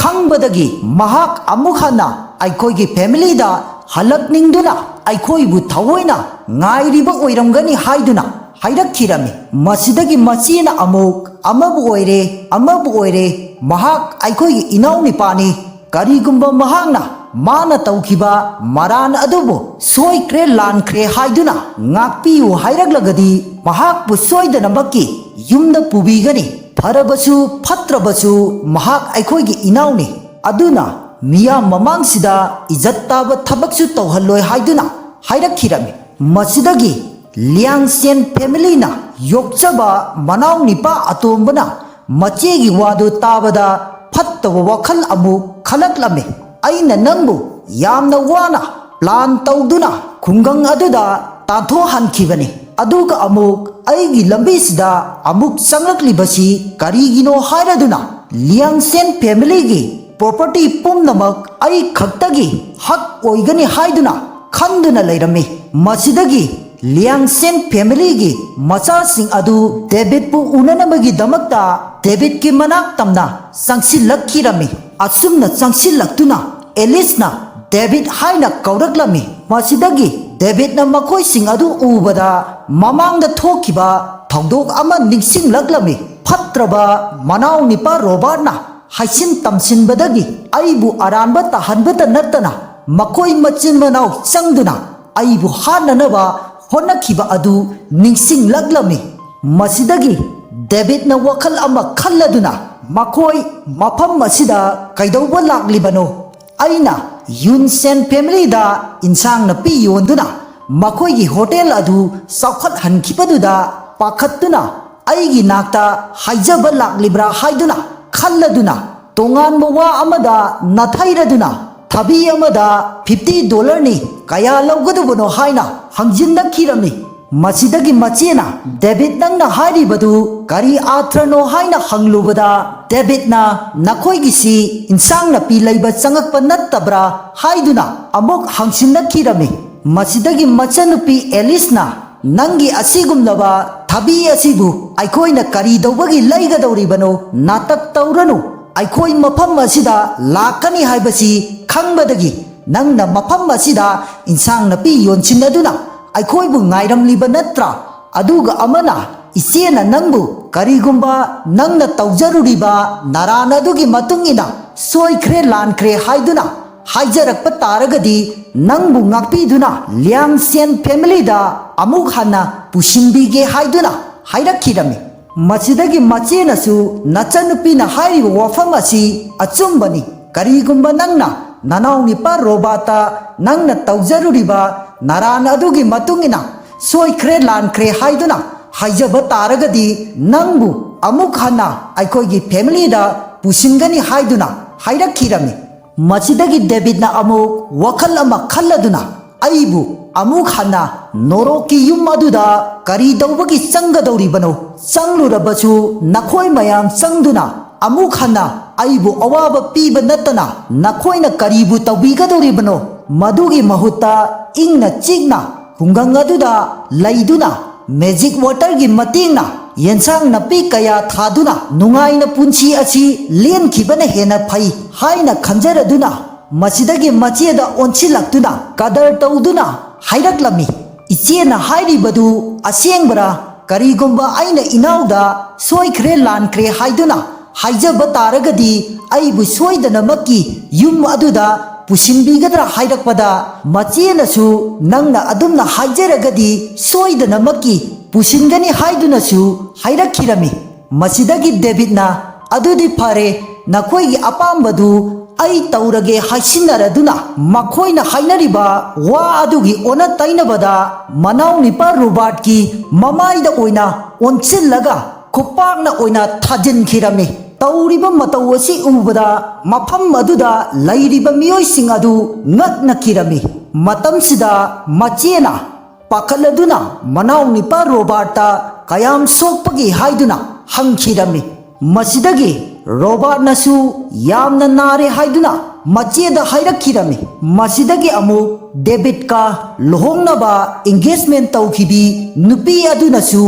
ꯈꯪꯕꯗꯒꯤ ꯃꯍꯥꯛ ꯑꯃꯨꯛ ꯍꯟꯅ ꯑꯩꯈꯣꯏꯒꯤ ꯐꯦꯃꯤꯂꯤꯗ ꯍꯜꯂꯛꯅꯤꯡꯗꯨꯅ ꯑꯩꯈꯣꯏꯕꯨ ꯊꯑꯣꯏꯅ ꯉꯥꯏꯔꯤꯕ ꯑꯣꯏꯔꯝꯒꯅꯤ ꯍꯥꯏꯗꯨꯅ ꯍꯥꯏꯔꯛꯈꯤꯔꯝꯃꯤ꯫ ꯃꯁꯤꯗꯒꯤ ꯃꯆꯦꯅ ꯑꯃꯨꯛ, "ꯑꯃꯕꯨ ꯑꯣꯏꯔꯦ, ꯑꯃꯕꯨ ꯑꯣꯏꯔꯦ, ꯃꯍꯥꯛ ꯑꯩꯈꯣꯏꯒꯤ ꯏꯅꯥꯎꯅꯨꯄꯥꯅꯤ꯫ ꯀꯔꯤꯒꯨꯝꯕ ꯃꯍꯥꯛꯅ ꯃꯥꯅ ꯇꯧꯈꯤꯕ ꯃꯔꯥꯟ ꯑꯗꯨꯕꯨ ꯁꯣꯏꯈ꯭ꯔꯦ ꯂꯥꯟꯈ꯭ꯔꯦ ꯍꯥꯏꯗꯨꯅ ꯉꯥꯛꯄꯤꯌꯨ ꯍꯥꯏꯔꯛꯂꯒꯗꯤ, ꯃꯍꯥꯛꯄꯨ ꯁꯣꯏꯗꯅꯃꯛꯀꯤ ꯌꯨꯝꯗ ꯄꯨꯕꯤꯒꯅꯤ꯫ ꯐꯔꯕꯁꯨ ꯐꯠꯇ꯭ꯔꯕꯁꯨ ꯃꯍꯥꯛ ꯑꯩꯈꯣꯏꯒꯤ ꯏꯅꯥꯎꯅꯤ꯫ ꯑꯗꯨꯅ ꯃꯤꯌꯥꯝ ꯃꯃꯥꯡꯁꯤꯗ ꯏꯖꯠ ꯇꯥꯕ ꯊꯕꯛꯁꯨ ꯇꯧꯍꯜꯂꯣꯏ" ꯍꯥꯏꯗꯨꯅ ꯍꯥꯏꯔꯛꯈꯤꯔꯝꯃꯤ꯫ ꯃꯁꯤꯗꯒꯤ ꯂꯤꯌꯥꯡꯁꯦꯟ ꯐꯦꯃꯤꯂꯤꯅ ꯌꯣꯛꯆꯕ ꯃꯅꯥꯎ ꯅꯤꯄꯥ ꯑꯇꯣꯝꯕꯅ ꯃꯆꯦꯒꯤ ꯋꯥꯗꯨ ꯇꯥꯕꯗ ꯐꯠꯇꯕ ꯋꯥꯈꯜ ꯑꯃꯨꯛ ꯈꯜꯂꯛꯂꯝꯃꯤ꯫ "ꯑꯩꯅ ꯅꯪꯕꯨ ꯌꯥꯝꯅ ꯋꯥꯅ ꯄ꯭ꯂꯥꯟ ꯇꯧꯗꯨꯅ ꯈꯨꯡꯒꯪ ꯑꯗꯨꯗ ꯇꯥꯟꯊꯣꯛꯍꯟꯈꯤꯕꯅꯤ, ꯑꯗꯨꯒ ꯑꯃꯨꯛ ꯑꯩꯒꯤ ꯂꯝꯕꯤꯁꯤꯗ ꯑꯃꯨꯛ ꯆꯪꯂꯛꯂꯤꯕꯁꯤ ꯀꯔꯤꯒꯤꯅꯣ ꯍꯥꯏꯔꯗꯨꯅ ꯂꯤꯌꯥꯡꯁꯦꯟ ꯐꯦꯃꯤꯂꯤꯒꯤ ꯄ꯭ꯔꯣꯄꯔꯇꯤ ꯄꯨꯝꯅꯃꯛ ꯑꯩ ꯈꯛꯇꯒꯤ ꯍꯛ ꯑꯣꯏꯒꯅꯤ ꯍꯥꯏꯗꯨꯅ ꯈꯟꯗꯨꯅ ꯂꯩꯔꯝꯃꯤ꯫ ꯃꯁꯤꯗꯒꯤ ꯂꯤꯌꯥꯡꯁꯦꯟ ꯐꯦꯃꯤꯂꯤꯒꯤ ꯃꯆꯥꯁꯤꯡ ꯑꯗꯨ ꯗꯦꯕꯤꯠꯄꯨ ꯎꯅꯅꯕꯒꯤꯗꯃꯛꯇ ꯗꯦꯕꯤꯠꯀꯤ ꯃꯅꯥꯛ ꯇꯝꯅ ꯆꯪꯁꯤꯜꯂꯛꯈꯤꯔꯝꯃꯤ꯫ ꯑꯁꯨꯝꯅ ꯆꯪꯁꯤꯜꯂꯛꯇꯨꯅ ꯑꯦꯂꯤꯁꯅ ꯗꯦꯕꯤꯠ ꯍꯥꯏꯅ ꯀꯧꯔꯛꯂꯝꯃꯤ꯫ ꯃꯁꯤꯗꯒꯤ ꯗꯦꯕꯤꯠꯅ ꯃꯈꯣꯏꯁꯤꯡ ꯑꯗꯨ ꯎꯕꯗ ꯃꯃꯥꯡꯗ ꯊꯣꯛꯈꯤꯕ ꯊꯧꯗꯣꯛ ꯑꯃ ꯅꯤꯡꯁꯤꯡꯂꯛꯂꯝꯃꯤ꯫ ꯐꯠꯇ꯭ꯔꯕ ꯃꯅꯥꯎ ꯅꯤꯄꯥ ꯔꯣꯕꯥꯔꯠꯅ ꯍꯥꯏꯁꯤꯟ ꯇꯝꯁꯤꯟꯕꯗꯒꯤ ꯑꯩꯕꯨ ꯑꯔꯥꯟꯕ ꯇꯥꯍꯟꯕꯇ ꯅꯠꯇꯅ ꯃꯈꯣꯏ ꯃꯆꯤꯟ ꯃꯅꯥꯎ ꯆꯪꯗꯨꯅ ꯑꯩꯕꯨ ꯍꯥꯠꯅꯅꯕ ꯍꯣꯠꯅꯈꯤꯕ ꯑꯗꯨ ꯅꯤꯡꯁꯤꯡꯂꯛꯂꯝꯃꯤ꯫ ꯃꯁꯤꯗꯒꯤ ꯗꯦꯕꯤꯠꯅ ꯋꯥꯈꯜ ꯑꯃ ꯈꯜꯂꯗꯨꯅ, "ꯃꯈꯣꯏ ꯃꯐꯝ ꯑꯁꯤꯗ ꯀꯩꯗꯧꯕ ꯂꯥꯛꯂꯤꯕꯅꯣ? ꯑꯩꯅ ꯌꯨꯟꯁꯦꯟ ꯐꯦꯃꯤꯂꯤꯗ ꯏꯟꯁꯥꯡ ꯅꯥꯄꯤ ꯌꯣꯟꯗꯨꯅ ꯃꯈꯣꯏꯒꯤ ꯍꯣꯇꯦꯜ ꯑꯗꯨ ꯆꯥꯎꯈꯠꯍꯟꯈꯤꯕꯗꯨꯗ ꯄꯥꯈꯠꯇꯨꯅ ꯑꯩꯒꯤ ꯅꯥꯛꯇ ꯍꯥꯏꯖꯕ ꯂꯥꯛꯂꯤꯕ꯭ꯔꯥ?" ꯍꯥꯏꯗꯨꯅ ꯈꯜꯂꯗꯨꯅ, ꯇꯣꯉꯥꯟꯕ ꯋꯥ ꯑꯃꯗ ꯅꯥꯊꯩꯔꯗꯨꯅ, "ꯊꯕꯤ ꯑꯃꯗ ꯐꯤꯐꯇꯤ ꯗꯣꯂꯔꯅꯤ, ꯀꯌꯥ ꯂꯧꯒꯗꯕꯅꯣ?" ꯍꯥꯏꯅ ꯍꯪꯖꯤꯟꯅꯈꯤꯔꯝꯃꯤ꯫ ꯃꯁꯤꯗꯒꯤ ꯃꯆꯦꯅ, "ꯗꯦꯕꯤꯠ, ꯅꯪꯅ ꯍꯥꯏꯔꯤꯕꯗꯨ ꯀꯔꯤ ꯑꯥꯊ꯭ꯔꯅꯣ?" ꯍꯥꯏꯅ ꯍꯪꯂꯨꯕꯗ, ꯗꯦꯕꯤꯠꯅ, "ꯅꯈꯣꯏꯒꯤꯁꯤ ꯏꯟꯁꯥꯡ ꯅꯥꯄꯤ ꯂꯩꯕ ꯆꯪꯉꯛꯄ ꯅꯠꯇꯕ꯭ꯔꯥ?" ꯍꯥꯏꯗꯨꯅ ꯑꯃꯨꯛ ꯍꯪꯁꯤꯟꯅꯈꯤꯔꯝꯃꯤ꯫ ꯃꯁꯤꯗꯒꯤ ꯃꯆꯟꯅꯨꯄꯤ ꯑꯦꯂꯤꯁꯅ, "ꯅꯪꯒꯤ ꯑꯁꯤꯒꯨꯝꯂꯕ ꯊꯕꯤ ꯑꯁꯤꯕꯨ ꯑꯩꯈꯣꯏꯅ ꯀꯔꯤ ꯇꯧꯕꯒꯤ ꯂꯩꯒꯗꯧꯔꯤꯕꯅꯣ? ꯅꯥꯇꯛ ꯇꯧꯔꯅꯨ꯫ ꯑꯩꯈꯣꯏ ꯃꯐꯝ ꯑꯁꯤꯗ ꯂꯥꯛꯀꯅꯤ ꯍꯥꯏꯕꯁꯤ ꯈꯪꯕꯗꯒꯤ ꯅꯪꯅ ꯃꯐꯝ ꯑꯁꯤꯗ ꯏꯟꯁꯥꯡ ꯅꯥꯄꯤ ꯌꯣꯟꯁꯤꯟꯅꯗꯨꯅ ꯑꯩꯈꯣꯏꯕꯨ ꯉꯥꯏꯔꯝꯂꯤꯕ ꯅꯠꯇ꯭ꯔꯥ? ꯑꯗꯨꯒ ꯑꯃꯅ ꯏꯆꯦꯅ ꯅꯪꯕꯨ ꯀꯔꯤꯒꯨꯝꯕ ꯅꯪꯅ ꯇꯧꯖꯔꯨꯔꯤꯕ ꯅꯔꯥꯟ ꯑꯗꯨꯒꯤ ꯃꯇꯨꯡ ꯏꯟꯅ ꯁꯣꯏꯈ꯭ꯔꯦ ꯂꯥꯟꯈ꯭ꯔꯦ ꯍꯥꯏꯗꯨꯅ ꯍꯥꯏꯖꯔꯛꯄ ꯇꯥꯔꯒꯗꯤ ꯅꯪꯕꯨ ꯉꯥꯛꯄꯤꯗꯨꯅ ꯂꯤꯌꯥꯡꯁꯦꯟ ꯐꯦꯃꯤꯂꯤꯗ ꯑꯃꯨꯛ ꯍꯟꯅ ꯄꯨꯁꯤꯟꯕꯤꯒꯦ" ꯍꯥꯏꯗꯨꯅ ꯍꯥꯏꯔꯛꯈꯤꯔꯝꯃꯤ꯫ ꯃꯁꯤꯗꯒꯤ ꯃꯆꯦꯅꯁꯨ, "ꯅꯆꯟꯅꯨꯄꯤꯅ ꯍꯥꯏꯔꯤꯕ ꯋꯥꯐꯝ ꯑꯁꯤ ꯑꯆꯨꯝꯕꯅꯤ꯫ ꯀꯔꯤꯒꯨꯝꯕ ꯅꯪꯅ ꯅꯅꯥꯎ ꯅꯤꯄꯥ ꯔꯣꯕꯥꯔꯠꯇ ꯅꯪꯅ ꯇꯧꯖꯔꯨꯔꯤꯕ ꯅꯔꯥꯟ ꯑꯗꯨꯒꯤ ꯃꯇꯨꯡ ꯏꯟꯅ ꯁꯣꯏꯈ꯭ꯔꯦ ꯂꯥꯟꯈ꯭ꯔꯦ ꯍꯥꯏꯗꯨꯅ ꯍꯥꯏꯖꯕ ꯇꯥꯔꯒꯗꯤ ꯅꯪꯕꯨ ꯑꯃꯨꯛ ꯍꯟꯅ ꯑꯩꯈꯣꯏꯒꯤ ꯐꯦꯃꯤꯂꯤꯗ ꯄꯨꯁꯤꯟꯒꯅꯤ ꯍꯥꯏꯗꯨꯅ ꯍꯥꯏꯔꯛꯈꯤꯔꯝꯃꯤ꯫ ꯃꯁꯤꯗꯒꯤ ꯗꯦꯕꯤꯠꯅ ꯑꯃꯨꯛ ꯋꯥꯈꯜ ꯑꯃ ꯈꯜꯂꯗꯨꯅ, "ꯑꯩꯕꯨ ꯑꯃꯨꯛ ꯍꯟꯅ ꯅꯣꯔꯣꯛꯀꯤ ꯌꯨꯝ ꯑꯗꯨꯗ ꯀꯔꯤ ꯇꯧꯕꯒꯤ ꯆꯪꯒꯗꯧꯔꯤꯕꯅꯣ? ꯆꯪꯂꯨꯔꯕꯁꯨ ꯅꯈꯣꯏ ꯃꯌꯥꯝ ꯆꯪꯗꯨꯅ ꯑꯃꯨꯛ ꯍꯟꯅ ꯑꯩꯕꯨ ꯑꯋꯥꯕ ꯄꯤꯕ ꯅꯠꯇꯅ ꯅꯈꯣꯏꯅ ꯀꯔꯤꯕꯨ ꯇꯧꯕꯤꯒꯗꯧꯔꯤꯕꯅꯣ? ꯃꯗꯨꯒꯤ ꯃꯍꯨꯠꯇ ꯏꯪꯅ ꯆꯤꯛꯅ ꯈꯨꯡꯒꯪ ꯑꯗꯨꯗ ꯂꯩꯗꯨꯅ ꯃꯦꯖꯤꯛ ꯋꯥꯇꯔꯒꯤ ꯃꯇꯦꯡꯅ ꯌꯦꯟꯁꯥꯡ ꯅꯥꯄꯤ ꯀꯌꯥ ꯊꯥꯗꯨꯅ ꯅꯨꯡꯉꯥꯏꯅ ꯄꯨꯟꯁꯤ ꯑꯁꯤ ꯂꯦꯟꯈꯤꯕꯅ ꯍꯦꯟꯅ ꯐꯩ" ꯍꯥꯏꯅ ꯈꯟꯖꯔꯗꯨꯅ, ꯃꯁꯤꯗꯒꯤ ꯃꯆꯦꯗ ꯑꯣꯟꯁꯤꯜꯂꯛꯇꯨꯅ ꯀꯗꯔ ꯇꯧꯗꯨꯅ ꯍꯥꯏꯔꯛꯂꯝꯃꯤ, "ꯏꯆꯦꯅ ꯍꯥꯏꯔꯤꯕꯗꯨ ꯑꯁꯦꯡꯕꯔꯥ? ꯀꯔꯤꯒꯨꯝꯕ ꯑꯩꯅ ꯏꯅꯥꯎꯗ ꯁꯣꯏꯈ꯭ꯔꯦ ꯂꯥꯟꯈ꯭ꯔꯦ ꯍꯥꯏꯗꯨꯅ ꯍꯥꯏꯖꯕ ꯇꯥꯔꯒꯗꯤ ꯑꯩꯕꯨ ꯁꯣꯏꯗꯅꯃꯛꯀꯤ ꯌꯨꯝ ꯑꯗꯨꯗ ꯄꯨꯁꯤꯟꯕꯤꯒꯗ꯭ꯔꯥ?" ꯍꯥꯏꯔꯛꯄꯗ, ꯃꯆꯦꯅꯁꯨ, "ꯅꯪꯅ ꯑꯗꯨꯝꯅ ꯍꯥꯏꯖꯔꯒꯗꯤ ꯁꯣꯏꯗꯅꯃꯛꯀꯤ ꯄꯨꯁꯤꯟꯒꯅꯤ" ꯍꯥꯏꯗꯨꯅꯁꯨ ꯍꯥꯏꯔꯛꯈꯤꯔꯝꯃꯤ꯫ ꯃꯁꯤꯗꯒꯤ ꯗꯦꯕꯤꯠꯅ, "ꯑꯗꯨꯗꯤ ꯐꯔꯦ, ꯅꯈꯣꯏꯒꯤ ꯑꯄꯥꯝꯕꯗꯨ ꯑꯩ ꯇꯧꯔꯒꯦ" ꯍꯥꯏꯁꯤꯟꯅꯔꯗꯨꯅ, ꯃꯈꯣꯏꯅ ꯍꯥꯏꯅꯔꯤꯕ ꯋꯥ ꯑꯗꯨꯒꯤ ꯑꯣꯟꯅ ꯇꯩꯅꯕꯗ ꯃꯅꯥꯎ ꯅꯤꯄꯥ ꯔꯣꯕꯥꯔꯠꯀꯤ ꯃꯃꯥꯏꯗ ꯑꯣꯏꯅ ꯑꯣꯟꯁꯤꯜꯂꯒ ꯈꯨꯄꯥꯛꯅ ꯑꯣꯏꯅ ꯊꯥꯖꯤꯟꯈꯤꯔꯝꯃꯤ꯫ ꯇꯧꯔꯤꯕ ꯃꯇꯧ ꯑꯁꯤ ꯎꯕꯗ ꯃꯐꯝ ꯑꯗꯨꯗ ꯂꯩꯔꯤꯕ ꯃꯤꯑꯣꯏꯁꯤꯡ ꯑꯗꯨ ꯉꯛꯅꯈꯤꯔꯝꯃꯤ꯫ ꯃꯇꯝꯁꯤꯗ ꯃꯆꯦꯅ ꯄꯥꯈꯠꯂꯗꯨꯅ ꯃꯅꯥꯎ ꯅꯤꯄꯥ ꯔꯣꯕꯥꯔꯠꯇ ꯀꯌꯥꯝ ꯁꯣꯛꯄꯒꯦ ꯍꯥꯏꯗꯨꯅ ꯍꯪꯈꯤꯔꯝꯃꯤ꯫ ꯃꯁꯤꯗꯒꯤ ꯔꯣꯕꯥꯔꯠꯅꯁꯨ ꯌꯥꯝꯅ ꯅꯥꯔꯦ ꯍꯥꯏꯗꯨꯅ ꯃꯆꯦꯗ ꯍꯥꯏꯔꯛꯈꯤꯔꯝꯃꯤ꯫ ꯃꯁꯤꯗꯒꯤ ꯑꯃꯨꯛ ꯗꯦꯕꯤꯠꯀ ꯂꯨꯍꯣꯡꯅꯕ engagement ꯇꯧꯈꯤꯕꯤ ꯅꯨꯄꯤ ꯑꯗꯨꯅꯁꯨ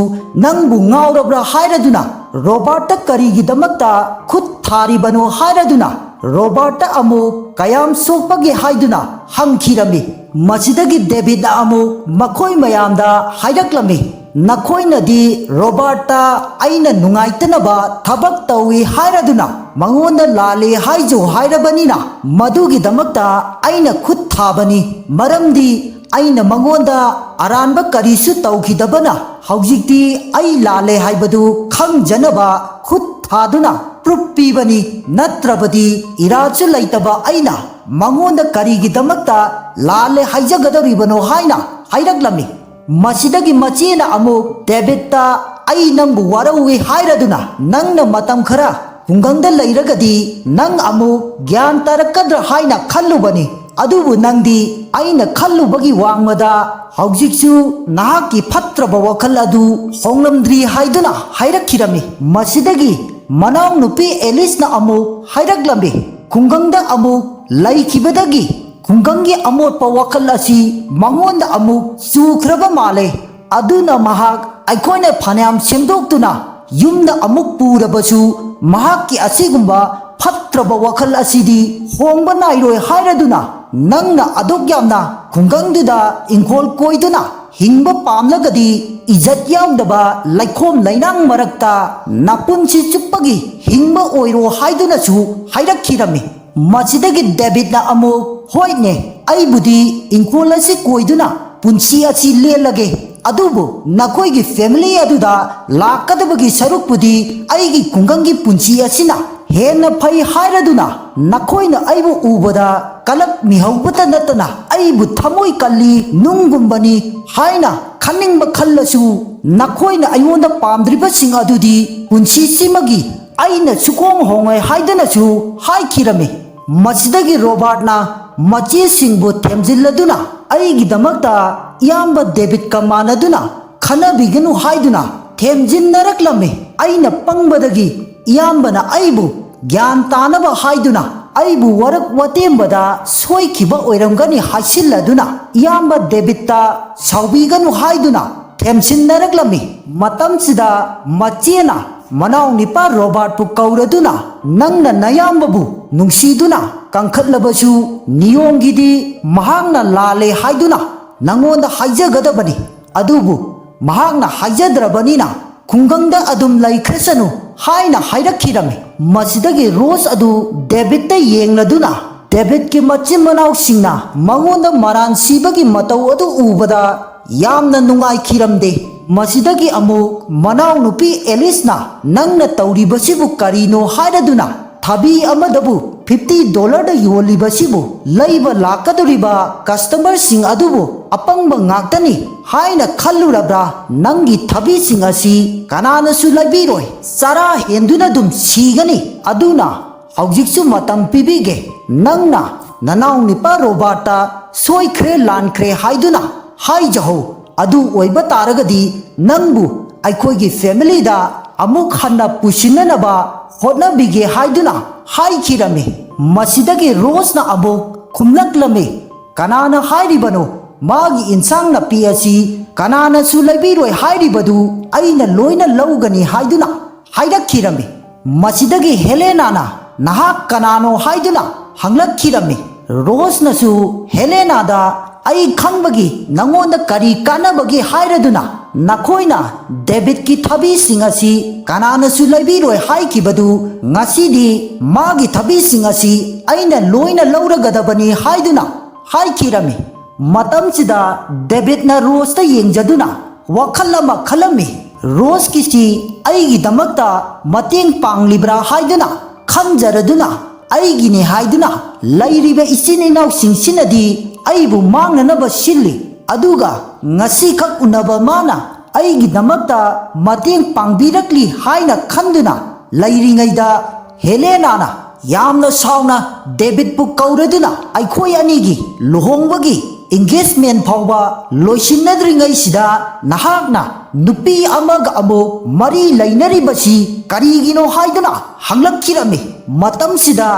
ꯅꯪꯕꯨ ꯉꯥꯎꯔꯕ꯭ꯔꯥ ꯍꯥꯏꯔꯗꯨꯅ ꯔꯣꯕꯥꯔꯠꯇ ꯀꯔꯤꯒꯤꯗꯃꯛꯇ ꯈꯨꯠ ꯊꯥꯔꯤꯕꯅꯣ ꯍꯥꯏꯔꯗꯨꯅ ꯔꯣꯕꯥꯔꯠꯇ ꯑꯃꯨꯛ ꯀꯌꯥꯝ ꯁꯣꯛꯄꯒꯦ ꯍꯥꯏꯗꯨꯅ ꯍꯪꯈꯤꯔꯝꯃꯤ꯫ ꯃꯁꯤꯗꯒꯤ ꯗꯦꯕꯤꯠꯅ ꯑꯃꯨꯛ ꯃꯈꯣꯏ ꯃꯌꯥꯝꯗ ꯍꯥꯏꯔꯛꯂꯝꯃꯤ, "ꯅꯈꯣꯏꯅꯗꯤ ꯔꯣꯕꯥꯔꯠꯇ ꯑꯩꯅ ꯅꯨꯡꯉꯥꯏꯇꯅꯕ ꯊꯕꯛ ꯇꯧꯏ ꯍꯥꯏꯔꯗꯨꯅ ꯃꯉꯣꯟꯗ ꯂꯥꯜꯂꯦ ꯍꯥꯏꯖꯧ ꯍꯥꯏꯔꯕꯅꯤꯅ ꯃꯗꯨꯒꯤꯗꯃꯛꯇ ꯑꯩꯅ ꯈꯨꯠ ꯊꯥꯕꯅꯤ꯫ ꯃꯔꯝꯗꯤ ꯑꯩꯅ ꯃꯉꯣꯟꯗ ꯑꯔꯥꯟꯕ ꯀꯔꯤꯁꯨ ꯇꯧꯈꯤꯗꯕꯅ ꯍꯧꯖꯤꯛꯇꯤ ꯑꯩ ꯂꯥꯜꯂꯦ ꯍꯥꯏꯕꯗꯨ ꯈꯪꯖꯅꯕ ꯈꯨꯠ ꯊꯥꯗꯨꯅ proof ꯄꯤꯕꯅꯤ꯫ ꯅꯠꯇ꯭ꯔꯕꯗꯤ ꯏꯔꯥꯜꯁꯨ ꯂꯩꯇꯕ ꯑꯩꯅ ꯃꯉꯣꯟꯗ ꯀꯔꯤꯒꯤꯗꯃꯛꯇ ꯂꯥꯜꯂꯦ ꯍꯥꯏꯖꯒꯗꯧꯔꯤꯕꯅꯣ?" ꯍꯥꯏꯅ ꯍꯥꯏꯔꯛꯂꯝꯃꯤ꯫ ꯃꯁꯤꯗꯒꯤ ꯃꯆꯦꯅ ꯑꯃꯨꯛ ꯗꯦꯕꯤꯠꯇ, "ꯑꯩ ꯅꯪꯕꯨ ꯋꯥꯔꯧꯏ ꯍꯥꯏꯔꯗꯨꯅ ꯅꯪꯅ ꯃꯇꯝ ꯈꯔ ꯈꯨꯡꯒꯪꯗ ꯂꯩꯔꯒꯗꯤ ꯅꯪ ꯑꯃꯨꯛ ꯒ꯭ꯌꯥꯟ ꯇꯥꯔꯛꯀꯗ꯭ꯔꯥ ꯍꯥꯏꯅ ꯈꯜꯂꯨꯕꯅꯤ, ꯑꯗꯨꯕꯨ ꯅꯪꯗꯤ ꯑꯩꯅ ꯈꯜꯂꯨꯕꯒꯤ ꯋꯥꯡꯃꯗ ꯍꯧꯖꯤꯛꯁꯨ ꯅꯍꯥꯛꯀꯤ ꯐꯠꯇ꯭ꯔꯕ ꯋꯥꯈꯜ ꯑꯗꯨ ꯍꯣꯡꯂꯝꯗ꯭ꯔꯤ" ꯍꯥꯏꯗꯨꯅ ꯍꯥꯏꯔꯛꯈꯤꯔꯝꯃꯤ꯫ ꯃꯁꯤꯗꯒꯤ ꯃꯅꯥꯎꯅꯨꯄꯤ ꯑꯦꯂꯤꯁꯅ ꯑꯃꯨꯛ ꯍꯥꯏꯔꯛꯂꯝꯃꯤ, "ꯈꯨꯡꯒꯪꯗ ꯑꯃꯨꯛ ꯂꯩꯈꯤꯕꯗꯒꯤ ꯈꯨꯡꯒꯪꯒꯤ ꯑꯃꯣꯠꯄ ꯋꯥꯈꯜ ꯑꯁꯤ ꯃꯉꯣꯟꯗ ꯑꯃꯨꯛ ꯆꯨꯈ꯭ꯔꯕ ꯃꯥꯜꯂꯦ꯫ ꯑꯗꯨꯅ ꯃꯍꯥꯛ ꯑꯩꯈꯣꯏꯅ ꯐꯅꯌꯥꯝ ꯁꯦꯝꯗꯣꯛꯇꯨꯅ ꯌꯨꯝꯗ ꯑꯃꯨꯛ ꯄꯨꯔꯕꯁꯨ ꯃꯍꯥꯛꯀꯤ ꯑꯁꯤꯒꯨꯝꯕ ꯐꯠꯇ꯭ꯔꯕ ꯋꯥꯈꯜ ꯑꯁꯤꯗꯤ ꯍꯣꯡꯕ ꯅꯥꯏꯔꯣꯏ ꯍꯥꯏꯔꯗꯨꯅ ꯅꯪꯅ ꯑꯗꯨꯛ ꯌꯥꯝꯅ ꯈꯨꯡꯒꯪꯗꯨꯗ ꯏꯪꯈꯣꯜ ꯀꯣꯏꯗꯨꯅ ꯍꯤꯡꯕ ꯄꯥꯝꯂꯒꯗꯤ ꯏꯖꯠ ꯌꯥꯎꯗꯕ ꯂꯩꯈꯣꯝ ꯂꯩꯅꯥꯡ ꯃꯔꯛꯇ ꯅꯄꯨꯟꯁꯤ ꯆꯨꯞꯄꯒꯤ ꯍꯤꯡꯕ ꯑꯣꯏꯔꯣ" ꯍꯥꯏꯗꯨꯅꯁꯨ ꯍꯥꯏꯔꯛꯈꯤꯔꯝꯃꯤ꯫ ꯃꯁꯤꯗꯒꯤ ꯗꯦꯕꯤꯠꯅ ꯑꯃꯨꯛ, "ꯍꯣꯏꯅꯦ, ꯑꯩꯕꯨꯗꯤ ꯏꯪꯈꯣꯜ ꯑꯁꯤ ꯀꯣꯏꯗꯨꯅ ꯄꯨꯟꯁꯤ ꯑꯁꯤ ꯂꯦꯜꯂꯒꯦ, ꯑꯗꯨꯕꯨ ꯅꯈꯣꯏꯒꯤ ꯐꯦꯃꯤꯂꯤ ꯑꯗꯨꯗ ꯂꯥꯛꯀꯗꯕꯒꯤ ꯁꯔꯨꯛꯄꯨꯗꯤ ꯑꯩꯒꯤ ꯈꯨꯡꯒꯪꯒꯤ ꯄꯨꯟꯁꯤ ꯑꯁꯤꯅ ꯍꯦꯟꯅ ꯐꯩ ꯍꯥꯏꯔꯗꯨꯅ ꯅꯈꯣꯏꯅ ꯑꯩꯕꯨ ꯎꯕꯗ ꯀꯂꯛ ꯃꯤꯍꯧꯕꯇ ꯅꯠꯇꯅ ꯑꯩꯕꯨ ꯊꯃꯣꯏ ꯀꯜꯂꯤ, ꯅꯨꯡꯒꯨꯝꯕꯅꯤ ꯍꯥꯏꯅ ꯈꯟꯅꯤꯡꯕ ꯈꯜꯂꯁꯨ ꯅꯈꯣꯏꯅ ꯑꯩꯉꯣꯟꯗ ꯄꯥꯝꯗ꯭ꯔꯤꯕꯁꯤꯡ ꯑꯗꯨꯗꯤ ꯄꯨꯟꯁꯤꯁꯤꯃꯒꯤ ꯑꯩꯅ ꯁꯨꯈꯣꯡ ꯍꯣꯡꯉꯣꯏ" ꯍꯥꯏꯗꯨꯅꯁꯨ ꯍꯥꯏꯈꯤꯔꯝꯃꯤ꯫ ꯃꯁꯤꯗꯒꯤ ꯔꯣꯕꯥꯔꯠꯅ ꯃꯆꯦꯁꯤꯡꯕꯨ ꯊꯦꯝꯖꯤꯜꯂꯗꯨꯅ ꯑꯩꯒꯤꯗꯃꯛꯇ ꯏꯌꯥꯝꯕ ꯗꯦꯕꯤꯠꯀ ꯃꯥꯟꯅꯗꯨꯅ ꯈꯟꯅꯕꯤꯒꯅꯨ ꯍꯥꯏꯗꯨꯅ ꯊꯦꯝꯖꯤꯟꯅꯔꯛꯂꯝꯃꯤ꯫ ꯑꯩꯅ ꯄꯪꯕꯗꯒꯤ ꯏꯌꯥꯝꯕꯅ ꯑꯩꯕꯨ ꯒ꯭ꯌꯥꯟ ꯇꯥꯅꯕ ꯍꯥꯏꯗꯨꯅ ꯑꯩꯕꯨ ꯋꯥꯔꯛ ꯋꯥꯇꯦꯝꯕꯗ ꯁꯣꯏꯈꯤꯕ ꯑꯣꯏꯔꯝꯒꯅꯤ ꯍꯥꯏꯁꯤꯜꯂꯗꯨꯅ ꯏꯌꯥꯝꯕ ꯗꯦꯕꯤꯠꯇ ꯁꯥꯎꯕꯤꯒꯅꯨ ꯍꯥꯏꯗꯨꯅ ꯊꯦꯝꯖꯤꯟꯅꯔꯛꯂꯝꯃꯤ꯫ ꯃꯇꯝꯁꯤꯗ ꯃꯆꯦꯅ ꯃꯅꯥꯎꯅꯤꯄꯥ ꯔꯣꯕꯥꯔꯠꯄꯨ ꯀꯧꯔꯗꯨꯅ, "ꯅꯪꯅ ꯅꯌꯥꯝꯕꯕꯨ ꯅꯨꯡꯁꯤꯗꯨꯅ ꯀꯟꯈꯠꯂꯕꯁꯨ ꯅꯤꯌꯣꯝꯒꯤꯗꯤ ꯃꯍꯥꯛꯅ ꯂꯥꯜꯂꯦ ꯍꯥꯏꯗꯨꯅ ꯅꯉꯣꯟꯗ ꯍꯥꯏꯖꯒꯗꯕꯅꯤ, ꯑꯗꯨꯕꯨ ꯃꯍꯥꯛꯅ ꯍꯥꯏꯖꯗ꯭ꯔꯕꯅꯤꯅ ꯈꯨꯡꯒꯪꯗ ꯑꯗꯨꯝ ꯂꯩꯈ꯭ꯔꯁꯅꯨ" ꯍꯥꯏꯅ ꯍꯥꯏꯔꯛꯈꯤꯔꯝꯃꯤ꯫ ꯃꯁꯤꯗꯒꯤ ꯔꯣꯁ ꯑꯗꯨ ꯗꯦꯕꯤꯠꯇ ꯌꯦꯡꯂꯗꯨꯅ ꯗꯦꯕꯤꯠꯀꯤ ꯃꯆꯤꯟ ꯃꯅꯥꯎꯁꯤꯡꯅ ꯃꯉꯣꯟꯗ ꯃꯔꯥꯟ ꯁꯤꯕꯒꯤ ꯃꯇꯧ ꯑꯗꯨ ꯎꯕꯗ ꯌꯥꯝꯅ ꯅꯨꯡꯉꯥꯏꯈꯤꯔꯝꯗꯦ꯫ ꯃꯁꯤꯗꯒꯤ ꯑꯃꯨꯛ ꯃꯅꯥꯎꯅꯨꯄꯤ ꯑꯦꯂꯤꯁꯅ, "ꯅꯪꯅ ꯇꯧꯔꯤꯕꯁꯤꯕꯨ ꯀꯔꯤꯅꯣ?" ꯍꯥꯏꯔꯗꯨꯅ ꯊꯕꯤ ꯑꯃꯗꯕꯨ ꯐꯤꯐꯇꯤ ꯗꯣꯂꯔꯗ ꯌꯣꯜꯂꯤꯕꯁꯤꯕꯨ ꯂꯩꯕ ꯂꯥꯛꯀꯗꯧꯔꯤꯕ ꯀꯁꯇꯃꯔꯁꯤꯡ ꯑꯗꯨꯕꯨ ꯑꯄꯪꯕ ꯉꯥꯛꯇꯅꯤ ꯍꯥꯏꯅ ꯈꯜꯂꯨꯔꯕ꯭ꯔꯥ? ꯅꯪꯒꯤ ꯊꯕꯤꯁꯤꯡ ꯑꯁꯤ ꯀꯅꯥꯅꯁꯨ ꯂꯩꯕꯤꯔꯣꯏ, ꯆꯔꯥ ꯍꯦꯟꯗꯨꯅ ꯑꯗꯨꯝ ꯁꯤꯒꯅꯤ꯫ ꯑꯗꯨꯅ ꯍꯧꯖꯤꯛꯁꯨ ꯃꯇꯝ ꯄꯤꯕꯤꯒꯦ, ꯅꯪꯅ ꯅꯅꯥꯎ ꯅꯨꯄꯥ ꯔꯣꯕꯥꯔꯠꯇ ꯁꯣꯏꯈ꯭ꯔꯦ ꯂꯥꯟꯈ꯭ꯔꯦ ꯍꯥꯏꯗꯨꯅ ꯍꯥꯏꯖꯍꯧ꯫ ꯑꯗꯨ ꯑꯣꯏꯕ ꯇꯥꯔꯒꯗꯤ ꯅꯪꯕꯨ ꯑꯩꯈꯣꯏꯒꯤ ꯐꯦꯃꯤꯂꯤꯗ ꯑꯃꯨꯛ ꯍꯟꯅ ꯄꯨꯁꯤꯟꯅꯅꯕ ꯍꯣꯠꯅꯕꯤꯒꯦ ꯍꯥꯏꯗꯨꯅ ꯍꯥꯏꯈꯤꯔꯝꯃꯤ꯫ ꯃꯁꯤꯗꯒꯤ ꯔꯣꯁꯅ ꯑꯃꯨꯛ ꯈꯨꯝꯂꯛꯂꯝꯃꯤ, "ꯀꯅꯥꯅ ꯍꯥꯏꯔꯤꯕꯅꯣ? ꯃꯥꯒꯤ ꯏꯟꯁꯥꯡ ꯅꯥꯄꯤ ꯑꯁꯤ ꯀꯅꯥꯅꯁꯨ ꯂꯩꯕꯤꯔꯣꯏ ꯍꯥꯏꯔꯤꯕꯗꯨ ꯑꯩꯅ ꯂꯣꯏꯅ ꯂꯧꯒꯅꯤ" ꯍꯥꯏꯗꯨꯅ ꯍꯥꯏꯔꯛꯈꯤꯔꯝꯃꯤ꯫ ꯃꯁꯤꯗꯒꯤ ꯍꯦꯂꯦꯅꯥꯅ, "ꯅꯍꯥꯛ ꯀꯅꯥꯅꯣ?" ꯍꯥꯏꯗꯨꯅ ꯍꯪꯂꯛꯈꯤꯔꯝꯃꯤ꯫ ꯔꯣꯁꯅꯁꯨ ꯍꯦꯂꯦꯅꯥꯗ, "ꯑꯩ ꯈꯪꯕꯒꯤ ꯅꯉꯣꯟꯗ ꯀꯔꯤ ꯀꯥꯟꯅꯕꯒꯦ ꯍꯥꯏꯔꯗꯨꯅ? ꯅꯈꯣꯏꯅ ꯗꯦꯕꯤꯠꯀꯤ ꯊꯕꯤꯁꯤꯡ ꯑꯁꯤ ꯀꯅꯥꯅꯁꯨ ꯂꯩꯕꯤꯔꯣꯏ ꯍꯥꯏꯈꯤꯕꯗꯨ ꯉꯁꯤꯗꯤ ꯃꯥꯒꯤ ꯊꯕꯤꯁꯤꯡ ꯑꯁꯤ ꯑꯩꯅ ꯂꯣꯏꯅ ꯂꯧꯔꯒꯗꯕꯅꯤ" ꯍꯥꯏꯗꯨꯅ ꯍꯥꯏꯈꯤꯔꯝꯃꯤ꯫ ꯃꯇꯝꯁꯤꯗ ꯗꯦꯕꯤꯠꯅ ꯔꯣꯁꯇ ꯌꯦꯡꯖꯗꯨꯅ ꯋꯥꯈꯜ ꯑꯃ ꯈꯜꯂꯝꯃꯤ꯫ "ꯔꯣꯁꯀꯤꯁꯤ ꯑꯩꯒꯤꯗꯃꯛꯇ ꯃꯇꯦꯡ ꯄꯥꯡꯂꯤꯕ꯭ꯔꯥ ꯍꯥꯏꯗꯨꯅ ꯈꯟꯖꯔꯗꯨꯅ, ꯑꯩꯒꯤꯅꯤ ꯍꯥꯏꯗꯨꯅ ꯂꯩꯔꯤꯕ ꯏꯆꯤꯟ ꯏꯅꯥꯎꯁꯤꯡꯁꯤꯅꯗꯤ ꯑꯩꯕꯨ ꯃꯥꯡꯅꯅꯕ ꯁꯤꯜꯂꯤ, ꯑꯗꯨꯒ ꯉꯁꯤꯈꯛ ꯎꯅꯕ ꯃꯥꯅ ꯑꯩꯒꯤꯗꯃꯛꯇ ꯃꯇꯦꯡ ꯄꯥꯡꯕꯤꯔꯛꯂꯤ" ꯍꯥꯏꯅ ꯈꯟꯗꯨꯅ ꯂꯩꯔꯤꯉꯩꯗ, ꯍꯦꯂꯦꯅꯥꯅ ꯌꯥꯝꯅ ꯁꯥꯎꯅ ꯗꯦꯕꯤꯠꯄꯨ ꯀꯧꯔꯗꯨꯅ, "ꯑꯩꯈꯣꯏ ꯑꯅꯤꯒꯤ ꯂꯨꯍꯣꯡꯕꯒꯤ engagement ꯐꯥꯎꯕ ꯂꯣꯏꯁꯤꯟꯅꯗ꯭ꯔꯤꯉꯩꯁꯤꯗ ꯅꯍꯥꯛꯅ ꯅꯨꯄꯤ ꯑꯃꯒ ꯑꯃꯨꯛ ꯃꯔꯤ ꯂꯩꯅꯔꯤꯕꯁꯤ ꯀꯔꯤꯒꯤꯅꯣ?" ꯍꯥꯏꯗꯨꯅ ꯍꯪꯂꯛꯈꯤꯔꯝꯃꯤ꯫ ꯃꯇꯝꯁꯤꯗ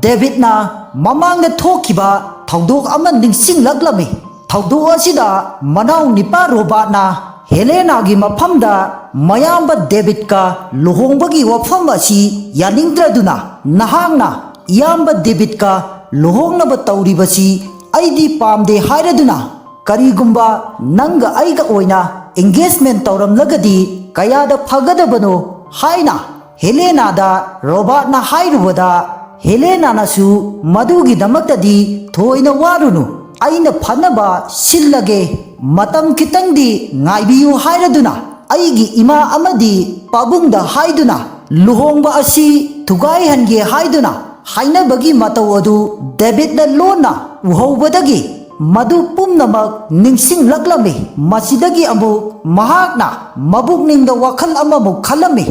ꯗꯦꯕꯤꯠꯅ ꯃꯃꯥꯡꯗ ꯊꯣꯛꯈꯤꯕ ꯊꯧꯗꯣꯛ ꯑꯃ ꯅꯤꯡꯁꯤꯡꯂꯛꯂꯝꯃꯤ꯫ ꯊꯧꯗꯣꯛ ꯑꯁꯤꯗ ꯃꯅꯥꯎ ꯅꯤꯄꯥ ꯔꯣꯕꯥꯔꯠꯅ ꯍꯦꯂꯦꯅꯥꯒꯤ ꯃꯐꯝꯗ ꯃꯌꯥꯝꯕ ꯗꯦꯕꯤꯠꯀ ꯂꯨꯍꯣꯡꯕꯒꯤ ꯋꯥꯐꯝ ꯑꯁꯤ ꯌꯥꯅꯤꯡꯗ꯭ꯔꯗꯨꯅ, "ꯅꯍꯥꯛꯅ ꯏꯌꯥꯝꯕ ꯗꯦꯕꯤꯠꯀ ꯂꯨꯍꯣꯡꯅꯕ ꯇꯧꯔꯤꯕꯁꯤ ꯑꯩꯗꯤ ꯄꯥꯝꯗꯦ ꯍꯥꯏꯔꯗꯨꯅ, ꯀꯔꯤꯒꯨꯝꯕ ꯅꯪꯒ ꯑꯩꯒ ꯑꯣꯏꯅ engagement ꯇꯧꯔꯝꯂꯒꯗꯤ ꯀꯌꯥꯗ ꯐꯒꯗꯕꯅꯣ" ꯍꯥꯏꯅ ꯍꯦꯂꯦꯅꯥꯗ ꯔꯣꯕꯥꯔꯠꯅ ꯍꯥꯏꯔꯨꯕꯗ, ꯍꯦꯂꯦꯅꯥꯅꯁꯨ, "ꯃꯗꯨꯒꯤꯗꯃꯛꯇꯗꯤ ꯊꯣꯏꯅ ꯋꯥꯔꯨꯅꯨ, ꯑꯩꯅ ꯐꯅꯕ ꯁꯤꯜꯂꯒꯦ, ꯃꯇꯝ ꯈꯤꯇꯪꯗꯤ ꯉꯥꯏꯕꯤꯌꯨ" ꯍꯥꯏꯔꯗꯨꯅ, ꯑꯩꯒꯤ ꯏꯃꯥ ꯑꯃꯗꯤ ꯄꯥꯕꯨꯡꯗ ꯍꯥꯏꯗꯨꯅ ꯂꯨꯍꯣꯡꯕ ꯑꯁꯤ ꯊꯨꯒꯥꯏꯍꯟꯒꯦ ꯍꯥꯏꯗꯨꯅ ꯍꯥꯏꯅꯕꯒꯤ ꯃꯇꯧ ꯑꯗꯨ ꯗꯦꯕꯤꯠꯅ ꯂꯣꯟꯅ ꯎꯍꯧꯕꯗꯒꯤ ꯃꯗꯨ ꯄꯨꯝꯅꯃꯛ ꯅꯤꯡꯁꯤꯡꯂꯛꯂꯝꯃꯤ꯫ ꯃꯁꯤꯗꯒꯤ ꯑꯃꯨꯛ ꯃꯍꯥꯛꯅ ꯃꯕꯨꯛꯅꯤꯡꯗ ꯋꯥꯈꯜ ꯑꯃꯃꯨꯛ ꯈꯜꯂꯝꯃꯤ꯫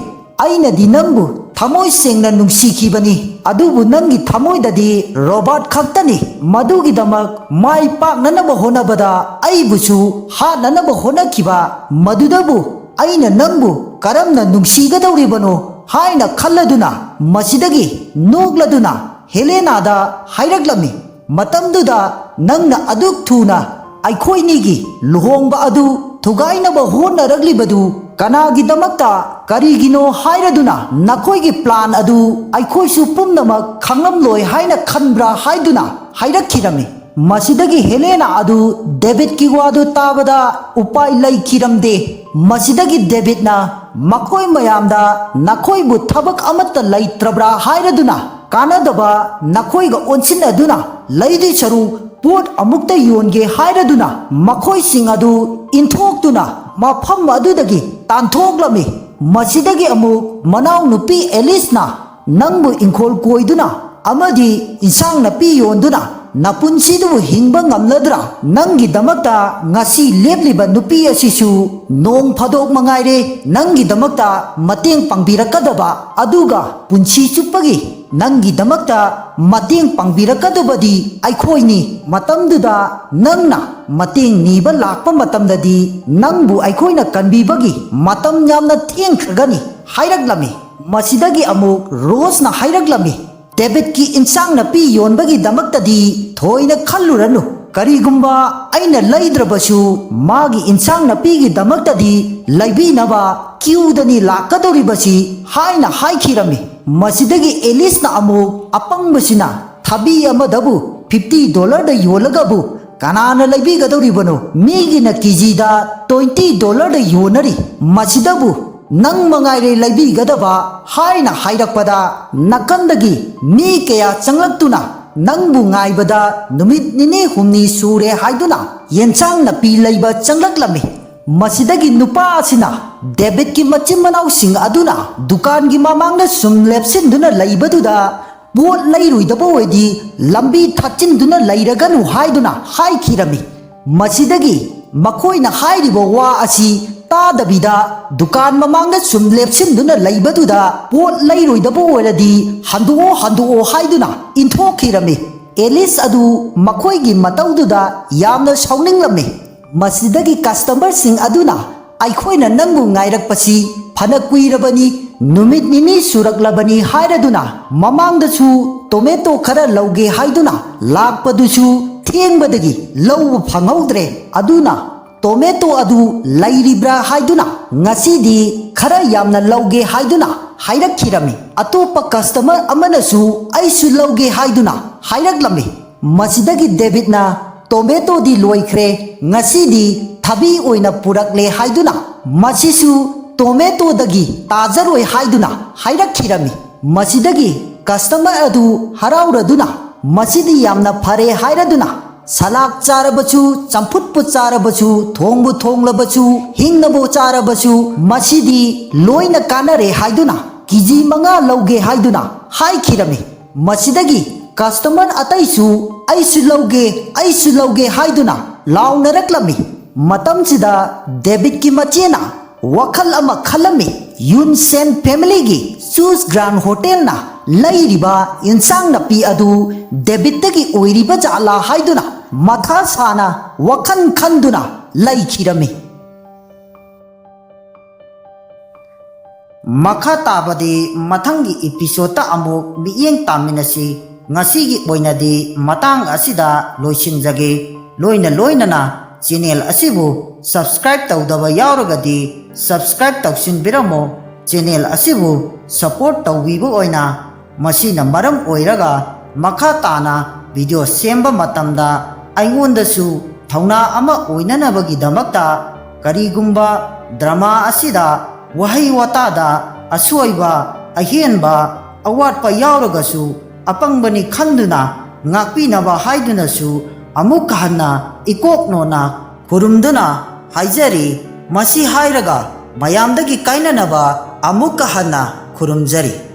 "ꯑꯩꯅꯗꯤ ꯅꯪꯕꯨ ꯊꯃꯣꯏ ꯁꯦꯡꯅ ꯅꯨꯡꯁꯤꯈꯤꯕꯅꯤ, ꯑꯗꯨꯕꯨ ꯅꯪꯒꯤ ꯊꯃꯣꯏꯗꯗꯤ ꯔꯣꯕꯥꯔꯠ ꯈꯛꯇꯅꯤ꯫ ꯃꯗꯨꯒꯤꯗꯃꯛ ꯃꯥꯏ ꯄꯥꯛꯅꯅꯕ ꯍꯣꯠꯅꯕꯗ ꯑꯩꯕꯨꯁꯨ ꯍꯥꯠꯅꯅꯕ ꯍꯣꯠꯅꯈꯤꯕ ꯃꯗꯨꯗꯕꯨ ꯑꯩꯅ ꯅꯪꯕꯨ ꯀꯔꯝꯅ ꯅꯨꯡꯁꯤꯒꯗꯧꯔꯤꯕꯅꯣ?" ꯍꯥꯏꯅ ꯈꯜꯂꯗꯨꯅ, ꯃꯁꯤꯗꯒꯤ ꯅꯣꯛꯂꯗꯨꯅ ꯍꯦꯂꯦꯅꯥꯗ ꯍꯥꯏꯔꯛꯂꯝꯃꯤ, "ꯃꯇꯝꯗꯨꯗ ꯅꯪꯅ ꯑꯗꯨꯛ ꯊꯨꯅ ꯑꯩꯈꯣꯏꯅꯤꯒꯤ ꯂꯨꯍꯣꯡꯕ ꯑꯗꯨ ꯊꯨꯒꯥꯏꯅꯕ ꯍꯣꯠꯅꯔꯛꯂꯤꯕꯗꯨ ꯀꯅꯥꯒꯤꯗꯃꯛꯇ, ꯀꯔꯤꯒꯤꯅꯣ ꯍꯥꯏꯔꯗꯨꯅ ꯅꯈꯣꯏꯒꯤ ꯄ꯭ꯂꯥꯟ ꯑꯗꯨ ꯑꯩꯈꯣꯏꯁꯨ ꯄꯨꯝꯅꯃꯛ ꯈꯪꯂꯝꯂꯣꯏ ꯍꯥꯏꯅ ꯈꯟꯕ꯭ꯔꯥ?" ꯍꯥꯏꯗꯨꯅ ꯍꯥꯏꯔꯛꯈꯤꯔꯝꯃꯤ꯫ ꯃꯁꯤꯗꯒꯤ ꯍꯦꯂꯦꯅꯥ ꯑꯗꯨ ꯗꯦꯕꯤꯠꯀꯤ ꯋꯥꯗꯨ ꯇꯥꯕꯗ ꯎꯄꯥꯏ ꯂꯩꯈꯤꯔꯝꯗꯦ꯫ ꯃꯁꯤꯗꯒꯤ ꯗꯦꯕꯤꯠꯅ ꯃꯈꯣꯏ ꯃꯌꯥꯝꯗ, "ꯅꯈꯣꯏꯕꯨ ꯊꯕꯛ ꯑꯃꯠꯇ ꯂꯩꯇ꯭ꯔꯕ꯭ꯔꯥ ꯍꯥꯏꯔꯗꯨꯅ ꯀꯥꯟꯅꯗꯕ ꯅꯈꯣꯏꯒ ꯑꯣꯟꯁꯤꯟꯅꯗꯨꯅ ꯂꯩꯗꯣꯏ ꯁꯔꯨꯛ ꯄꯣꯠ ꯑꯃꯨꯛꯇ ꯌꯣꯟꯒꯦ ꯍꯥꯏꯔꯗꯨꯅ ꯃꯈꯣꯏꯁꯤꯡ ꯑꯗꯨ ꯏꯟꯊꯣꯛꯇꯨꯅ ꯃꯐꯝ ꯑꯗꯨꯗꯒꯤ ꯇꯥꯟꯊꯣꯛꯂꯝꯃꯤ꯫" ꯃꯁꯤꯗꯒꯤ ꯑꯃꯨꯛ ꯃꯅꯥꯎꯅꯨꯄꯤ ꯑꯦꯂꯤꯁꯅ, "ꯅꯪꯕꯨ ꯏꯪꯈꯣꯜ ꯀꯣꯏꯗꯨꯅ ꯑꯃꯗꯤ ꯏꯟꯁꯥꯡ ꯅꯥꯄꯤ ꯌꯣꯟꯗꯨꯅ ꯅꯄꯨꯟꯁꯤꯗꯨꯕꯨ ꯍꯤꯡꯕ ꯉꯝꯂꯗ꯭ꯔꯥ? ꯅꯪꯒꯤꯗꯃꯛꯇ ꯉꯁꯤ ꯂꯦꯞꯂꯤꯕ ꯅꯨꯄꯤ ꯑꯁꯤꯁꯨ ꯅꯣꯡ ꯐꯥꯗꯣꯛ ꯃꯉꯥꯏꯔꯦ ꯅꯪꯒꯤꯗꯃꯛꯇ ꯃꯇꯦꯡ ꯄꯥꯡꯕꯤꯔꯛꯀꯗꯕ, ꯑꯗꯨꯒ ꯄꯨꯟꯁꯤ ꯆꯨꯞꯄꯒꯤ ꯅꯪꯒꯤꯗꯃꯛꯇ ꯃꯇꯦꯡ ꯄꯥꯡꯕꯤꯔꯛꯀꯗꯕꯗꯤ ꯑꯩꯈꯣꯏꯅꯤ꯫ ꯃꯇꯝꯗꯨꯗ ꯅꯪꯅ ꯃꯇꯦꯡ ꯅꯤꯕ ꯂꯥꯛꯄ ꯃꯇꯝꯗꯗꯤ ꯅꯪꯕꯨ ꯑꯩꯈꯣꯏꯅ ꯀꯟꯕꯤꯕꯒꯤ ꯃꯇꯝ ꯌꯥꯝꯅ ꯊꯦꯡꯈ꯭ꯔꯒꯅꯤ" ꯍꯥꯏꯔꯛꯂꯝꯃꯤ꯫ ꯃꯁꯤꯗꯒꯤ ꯑꯃꯨꯛ ꯔꯣꯁꯅ ꯍꯥꯏꯔꯛꯂꯝꯃꯤ, "ꯗꯦꯕꯤꯠꯀꯤ ꯏꯟꯁꯥꯡ ꯅꯥꯄꯤ ꯌꯣꯟꯕꯒꯤꯗꯃꯛꯇꯗꯤ ꯊꯣꯏꯅ ꯈꯜꯂꯨꯔꯅꯨ꯫ ꯀꯔꯤꯒꯨꯝꯕ ꯑꯩꯅ ꯂꯩꯗ꯭ꯔꯕꯁꯨ ꯃꯥꯒꯤ ꯏꯟꯁꯥꯡ ꯅꯥꯄꯤꯒꯤꯗꯃꯛꯇꯗꯤ ꯂꯩꯕꯤꯅꯕ ꯀ꯭ꯌꯨꯗꯅꯤ ꯂꯥꯛꯀꯗꯧꯔꯤꯕꯁꯤ" ꯍꯥꯏꯅ ꯍꯥꯏꯈꯤꯔꯝꯃꯤ꯫ ꯃꯁꯤꯗꯒꯤ ꯑꯦꯂꯤꯁꯅ ꯑꯃꯨꯛ, "ꯑꯄꯪꯕꯁꯤꯅ ꯊꯕꯤ ꯑꯃꯗꯕꯨ ꯐꯤꯐꯇꯤ ꯗꯣꯂꯔꯗ ꯌꯣꯜꯂꯒꯕꯨ ꯀꯅꯥꯅ ꯂꯩꯕꯤꯒꯗꯧꯔꯤꯕꯅꯣ? ꯃꯤꯒꯤꯅ ꯀꯦꯖꯤꯗ ꯇ꯭ꯋꯦꯟꯇꯤ ꯗꯣꯂꯔꯗ ꯌꯣꯟꯅꯔꯤ꯫ ꯃꯁꯤꯗꯕꯨ ꯅꯪ ꯃꯉꯥꯏꯔꯦ ꯂꯩꯕꯤꯒꯗꯕ" ꯍꯥꯏꯅ ꯍꯥꯏꯔꯛꯄꯗ, ꯅꯥꯀꯟꯗꯒꯤ ꯃꯤ ꯀꯌꯥ ꯆꯪꯂꯛꯇꯨꯅ, "ꯅꯪꯕꯨ ꯉꯥꯏꯕꯗ ꯅꯨꯃꯤꯠ ꯅꯤꯅꯤ ꯍꯨꯝꯅꯤ ꯁꯨꯔꯦ" ꯍꯥꯏꯗꯨꯅ ꯌꯦꯟꯁꯥꯡ ꯅꯥꯄꯤ ꯂꯩꯕ ꯆꯪꯂꯛꯂꯝꯃꯤ꯫ ꯃꯁꯤꯗꯒꯤ ꯅꯨꯄꯥ ꯑꯁꯤꯅ ꯗꯦꯕꯤꯠꯀꯤ ꯃꯆꯤꯟ ꯃꯅꯥꯎꯁꯤꯡ ꯑꯗꯨꯅ ꯗꯨꯀꯥꯟꯒꯤ ꯃꯃꯥꯡꯗ ꯁꯨꯝ ꯂꯦꯞꯁꯤꯟꯗꯨꯅ ꯂꯩꯕꯗꯨꯗ, ꯄꯣꯠ ꯂꯩꯔꯣꯏꯗꯕ ꯑꯣꯏꯗꯤ ꯂꯝꯕꯤ ꯊꯠꯆꯤꯟꯗꯨꯅ ꯂꯩꯔꯒꯅꯨ ꯍꯥꯏꯗꯨꯅ ꯍꯥꯏꯈꯤꯔꯝꯃꯤ꯫ ꯃꯁꯤꯗꯒꯤ ꯃꯈꯣꯏꯅ ꯍꯥꯏꯔꯤꯕ ꯋꯥ ꯑꯁꯤ ꯇꯥꯗꯕꯤꯗ ꯗꯨꯀꯥꯟ ꯃꯃꯥꯡꯗ ꯁꯨꯝ ꯂꯦꯞꯁꯤꯟꯗꯨꯅ ꯂꯩꯕꯗꯨꯗ ꯄꯣꯠ ꯂꯩꯔꯣꯏꯗꯕ ꯑꯣꯏꯔꯗꯤ ꯍꯟꯗꯣꯛꯑꯣ, ꯍꯟꯗꯣꯛꯑꯣ ꯍꯥꯏꯗꯨꯅ ꯏꯟꯊꯣꯛꯈꯤꯔꯝꯃꯤ꯫ ꯑꯦꯂꯤꯁ ꯑꯗꯨ ꯃꯈꯣꯏꯒꯤ ꯃꯇꯧꯗꯨꯗ ꯌꯥꯝꯅ ꯁꯥꯎꯅꯤꯡꯂꯝꯃꯤ꯫ ꯃꯁꯤꯗꯒꯤ ꯀꯁꯇꯃꯔꯁꯤꯡ ꯑꯗꯨꯅ, "ꯑꯩꯈꯣꯏꯅ ꯅꯪꯕꯨ ꯉꯥꯏꯔꯛꯄꯁꯤ ꯐꯅ ꯀꯨꯏꯔꯕꯅꯤ, ꯅꯨꯃꯤꯠ ꯅꯤꯅꯤ ꯁꯨꯔꯛꯂꯕꯅꯤ ꯍꯥꯏꯔꯗꯨꯅ ꯃꯃꯥꯡꯗꯁꯨ ꯇꯣꯃꯦꯇꯣ ꯈꯔ ꯂꯧꯒꯦ ꯍꯥꯏꯗꯨꯅ ꯂꯥꯛꯄꯗꯨꯁꯨ ꯊꯦꯡꯕꯗꯒꯤ ꯂꯧꯕ ꯐꯪꯍꯧꯗ꯭ꯔꯦ꯫ ꯑꯗꯨꯅ ꯇꯣꯃꯦꯇꯣ ꯑꯗꯨ ꯂꯩꯔꯤꯕ꯭ꯔꯥ ꯍꯥꯏꯗꯨꯅ ꯉꯁꯤꯗꯤ ꯈꯔ ꯌꯥꯝꯅ ꯂꯧꯒꯦ ꯍꯥꯏꯗꯨꯅ ꯍꯥꯏꯔꯛꯈꯤꯔꯝꯃꯤ꯫ ꯑꯇꯣꯞꯄ ꯀꯁꯇꯃꯔ ꯑꯃꯅꯁꯨ ꯑꯩꯁꯨ ꯂꯧꯒꯦ ꯍꯥꯏꯗꯨꯅ ꯍꯥꯏꯔꯛꯂꯝꯃꯤ꯫ ꯃꯁꯤꯗꯒꯤ ꯗꯦꯕꯤꯠꯅ ꯇꯣꯃꯦꯇꯣꯗꯤ ꯂꯣꯏꯈ꯭ꯔꯦ, ꯉꯁꯤꯗꯤ ꯊꯕꯤ ꯑꯣꯏꯅ ꯄꯨꯔꯛꯂꯦ ꯍꯥꯏꯗꯨꯅ ꯃꯁꯤꯁꯨ ꯇꯣꯃꯦꯇꯣꯗꯒꯤ ꯇꯥꯖꯔꯣꯏ ꯍꯥꯏꯗꯨꯅ ꯍꯥꯏꯔꯛꯈꯤꯔꯝꯃꯤ꯫ ꯃꯁꯤꯗꯒꯤ ꯀꯁꯇꯃꯔ ꯑꯗꯨ ꯍꯔꯥꯎꯔꯗꯨꯅ, "ꯃꯁꯤꯗꯤ ꯌꯥꯝꯅ ꯐꯔꯦ" ꯍꯥꯏꯔꯗꯨꯅ, "ꯁꯂꯥꯗ ꯆꯥꯔꯕꯁꯨ, ꯆꯝꯐꯨꯠꯄꯨ ꯆꯥꯔꯕꯁꯨ, ꯊꯣꯡꯕꯨ ꯊꯣꯡꯂꯕꯁꯨ, ꯍꯤꯡꯅꯕꯨ ꯆꯥꯔꯕꯁꯨ, ꯃꯁꯤꯗꯤ ꯂꯣꯏꯅ ꯀꯥꯟꯅꯔꯦ" ꯍꯥꯏꯗꯨꯅ ꯀꯦ ꯖꯤ ꯃꯉꯥ ꯂꯧꯒꯦ ꯍꯥꯏꯗꯨꯅ ꯍꯥꯏꯈꯤꯔꯝꯃꯤ꯫ ꯃꯁꯤꯗꯒꯤ ꯀꯁꯇꯃꯔ ꯑꯇꯩꯁꯨ "ꯑꯩꯁꯨ ꯂꯧꯒꯦ, ꯑꯩꯁꯨ ꯂꯧꯒꯦ" ꯍꯥꯏꯗꯨꯅ ꯂꯥꯎꯅꯔꯛꯂꯝꯃꯤ꯫ ꯃꯇꯝꯁꯤꯗ ꯗꯦꯕꯤꯠꯀꯤ ꯃꯆꯦꯅ ꯋꯥꯈꯜ ꯑꯃ ꯈꯜꯂꯝꯃꯤ꯫ ꯌꯨꯟ ꯁꯦꯟ ꯐꯦꯃꯤꯂꯤꯒꯤ ꯆꯨꯁ ꯒ꯭ꯔꯥꯟ ꯍꯣꯇꯦꯜꯅ ꯂꯩꯔꯤꯕ ꯏꯟꯁꯥꯡ ꯅꯥꯄꯤ ꯑꯗꯨ ꯗꯦꯕꯤꯠꯇꯒꯤ ꯑꯣꯏꯔꯤꯕ ꯖꯥꯠꯂꯥ ꯍꯥꯏꯗꯨꯅ ꯃꯊꯥ ꯁꯥꯅ ꯋꯥꯈꯜ ꯈꯟꯗꯨꯅ ꯂꯩꯈꯤꯔꯝꯃꯤ꯫ ꯃꯈꯥ ꯇꯥꯕꯗꯤ ꯃꯊꯪꯒꯤ ꯏꯄꯤꯁꯣꯗꯇ ꯑꯃꯨꯛ ꯃꯤꯠꯌꯦꯡ ꯇꯥꯃꯤꯟꯅꯁꯤ꯫ ꯉꯁꯤꯒꯤ ꯑꯣꯏꯅꯗꯤ ꯃꯇꯥꯡ ꯑꯁꯤꯗ ꯂꯣꯏꯁꯤꯟꯖꯒꯦ꯫ ꯂꯣꯏꯅ ꯂꯣꯏꯅꯅ ꯆꯦꯅꯦꯜ ꯑꯁꯤꯕꯨ ꯁꯕꯁꯀ꯭ꯔꯥꯏꯕ ꯇꯧꯗꯕ ꯌꯥꯎꯔꯒꯗꯤ ꯁꯕꯁꯀ꯭ꯔꯥꯏꯕ ꯇꯧꯁꯤꯟꯕꯤꯔꯝꯃꯣ꯫ ꯆꯦꯅꯦꯜ ꯑꯁꯤꯕꯨ ꯁꯄꯣꯔꯠ ꯇꯧꯕꯤꯕ ꯑꯣꯏꯅ꯫ ꯃꯁꯤꯅ ꯃꯔꯝ ꯑꯣꯏꯔꯒ ꯃꯈꯥ ꯇꯥꯅ ꯚꯤꯗꯤꯑꯣ ꯁꯦꯝꯕ ꯃꯇꯝꯗ ꯑꯩꯉꯣꯟꯗꯁꯨ ꯊꯧꯅꯥ ꯑꯃ ꯑꯣꯏꯅꯅꯕꯒꯤꯗꯃꯛꯇ, ꯀꯔꯤꯒꯨꯝꯕ ꯗ꯭ꯔꯃꯥ ꯑꯁꯤꯗ ꯋꯥꯍꯩ ꯋꯥꯇꯥꯗ ꯑꯁꯣꯏꯕ, ꯑꯍꯦꯟꯕ, ꯑꯋꯥꯠꯄ ꯌꯥꯎꯔꯒꯁꯨ ꯑꯄꯪꯕꯅꯤ ꯈꯟꯗꯨꯅ ꯉꯥꯛꯄꯤꯅꯕ ꯍꯥꯏꯗꯨꯅꯁꯨ ꯑꯃꯨꯛ ꯍꯟꯅ ꯏꯀꯣꯛ ꯅꯣꯟꯅ ꯈꯨꯔꯨꯝꯗꯨꯅ ꯍꯥꯏꯖꯔꯤ꯫ ꯃꯁꯤ ꯍꯥꯏꯔꯒ ꯃꯌꯥꯝꯗꯒꯤ ꯀꯥꯏꯅꯅꯕ ꯑꯃꯨꯛꯀ ꯍꯟꯅ ꯈꯨꯔꯨꯝꯖꯔꯤ꯫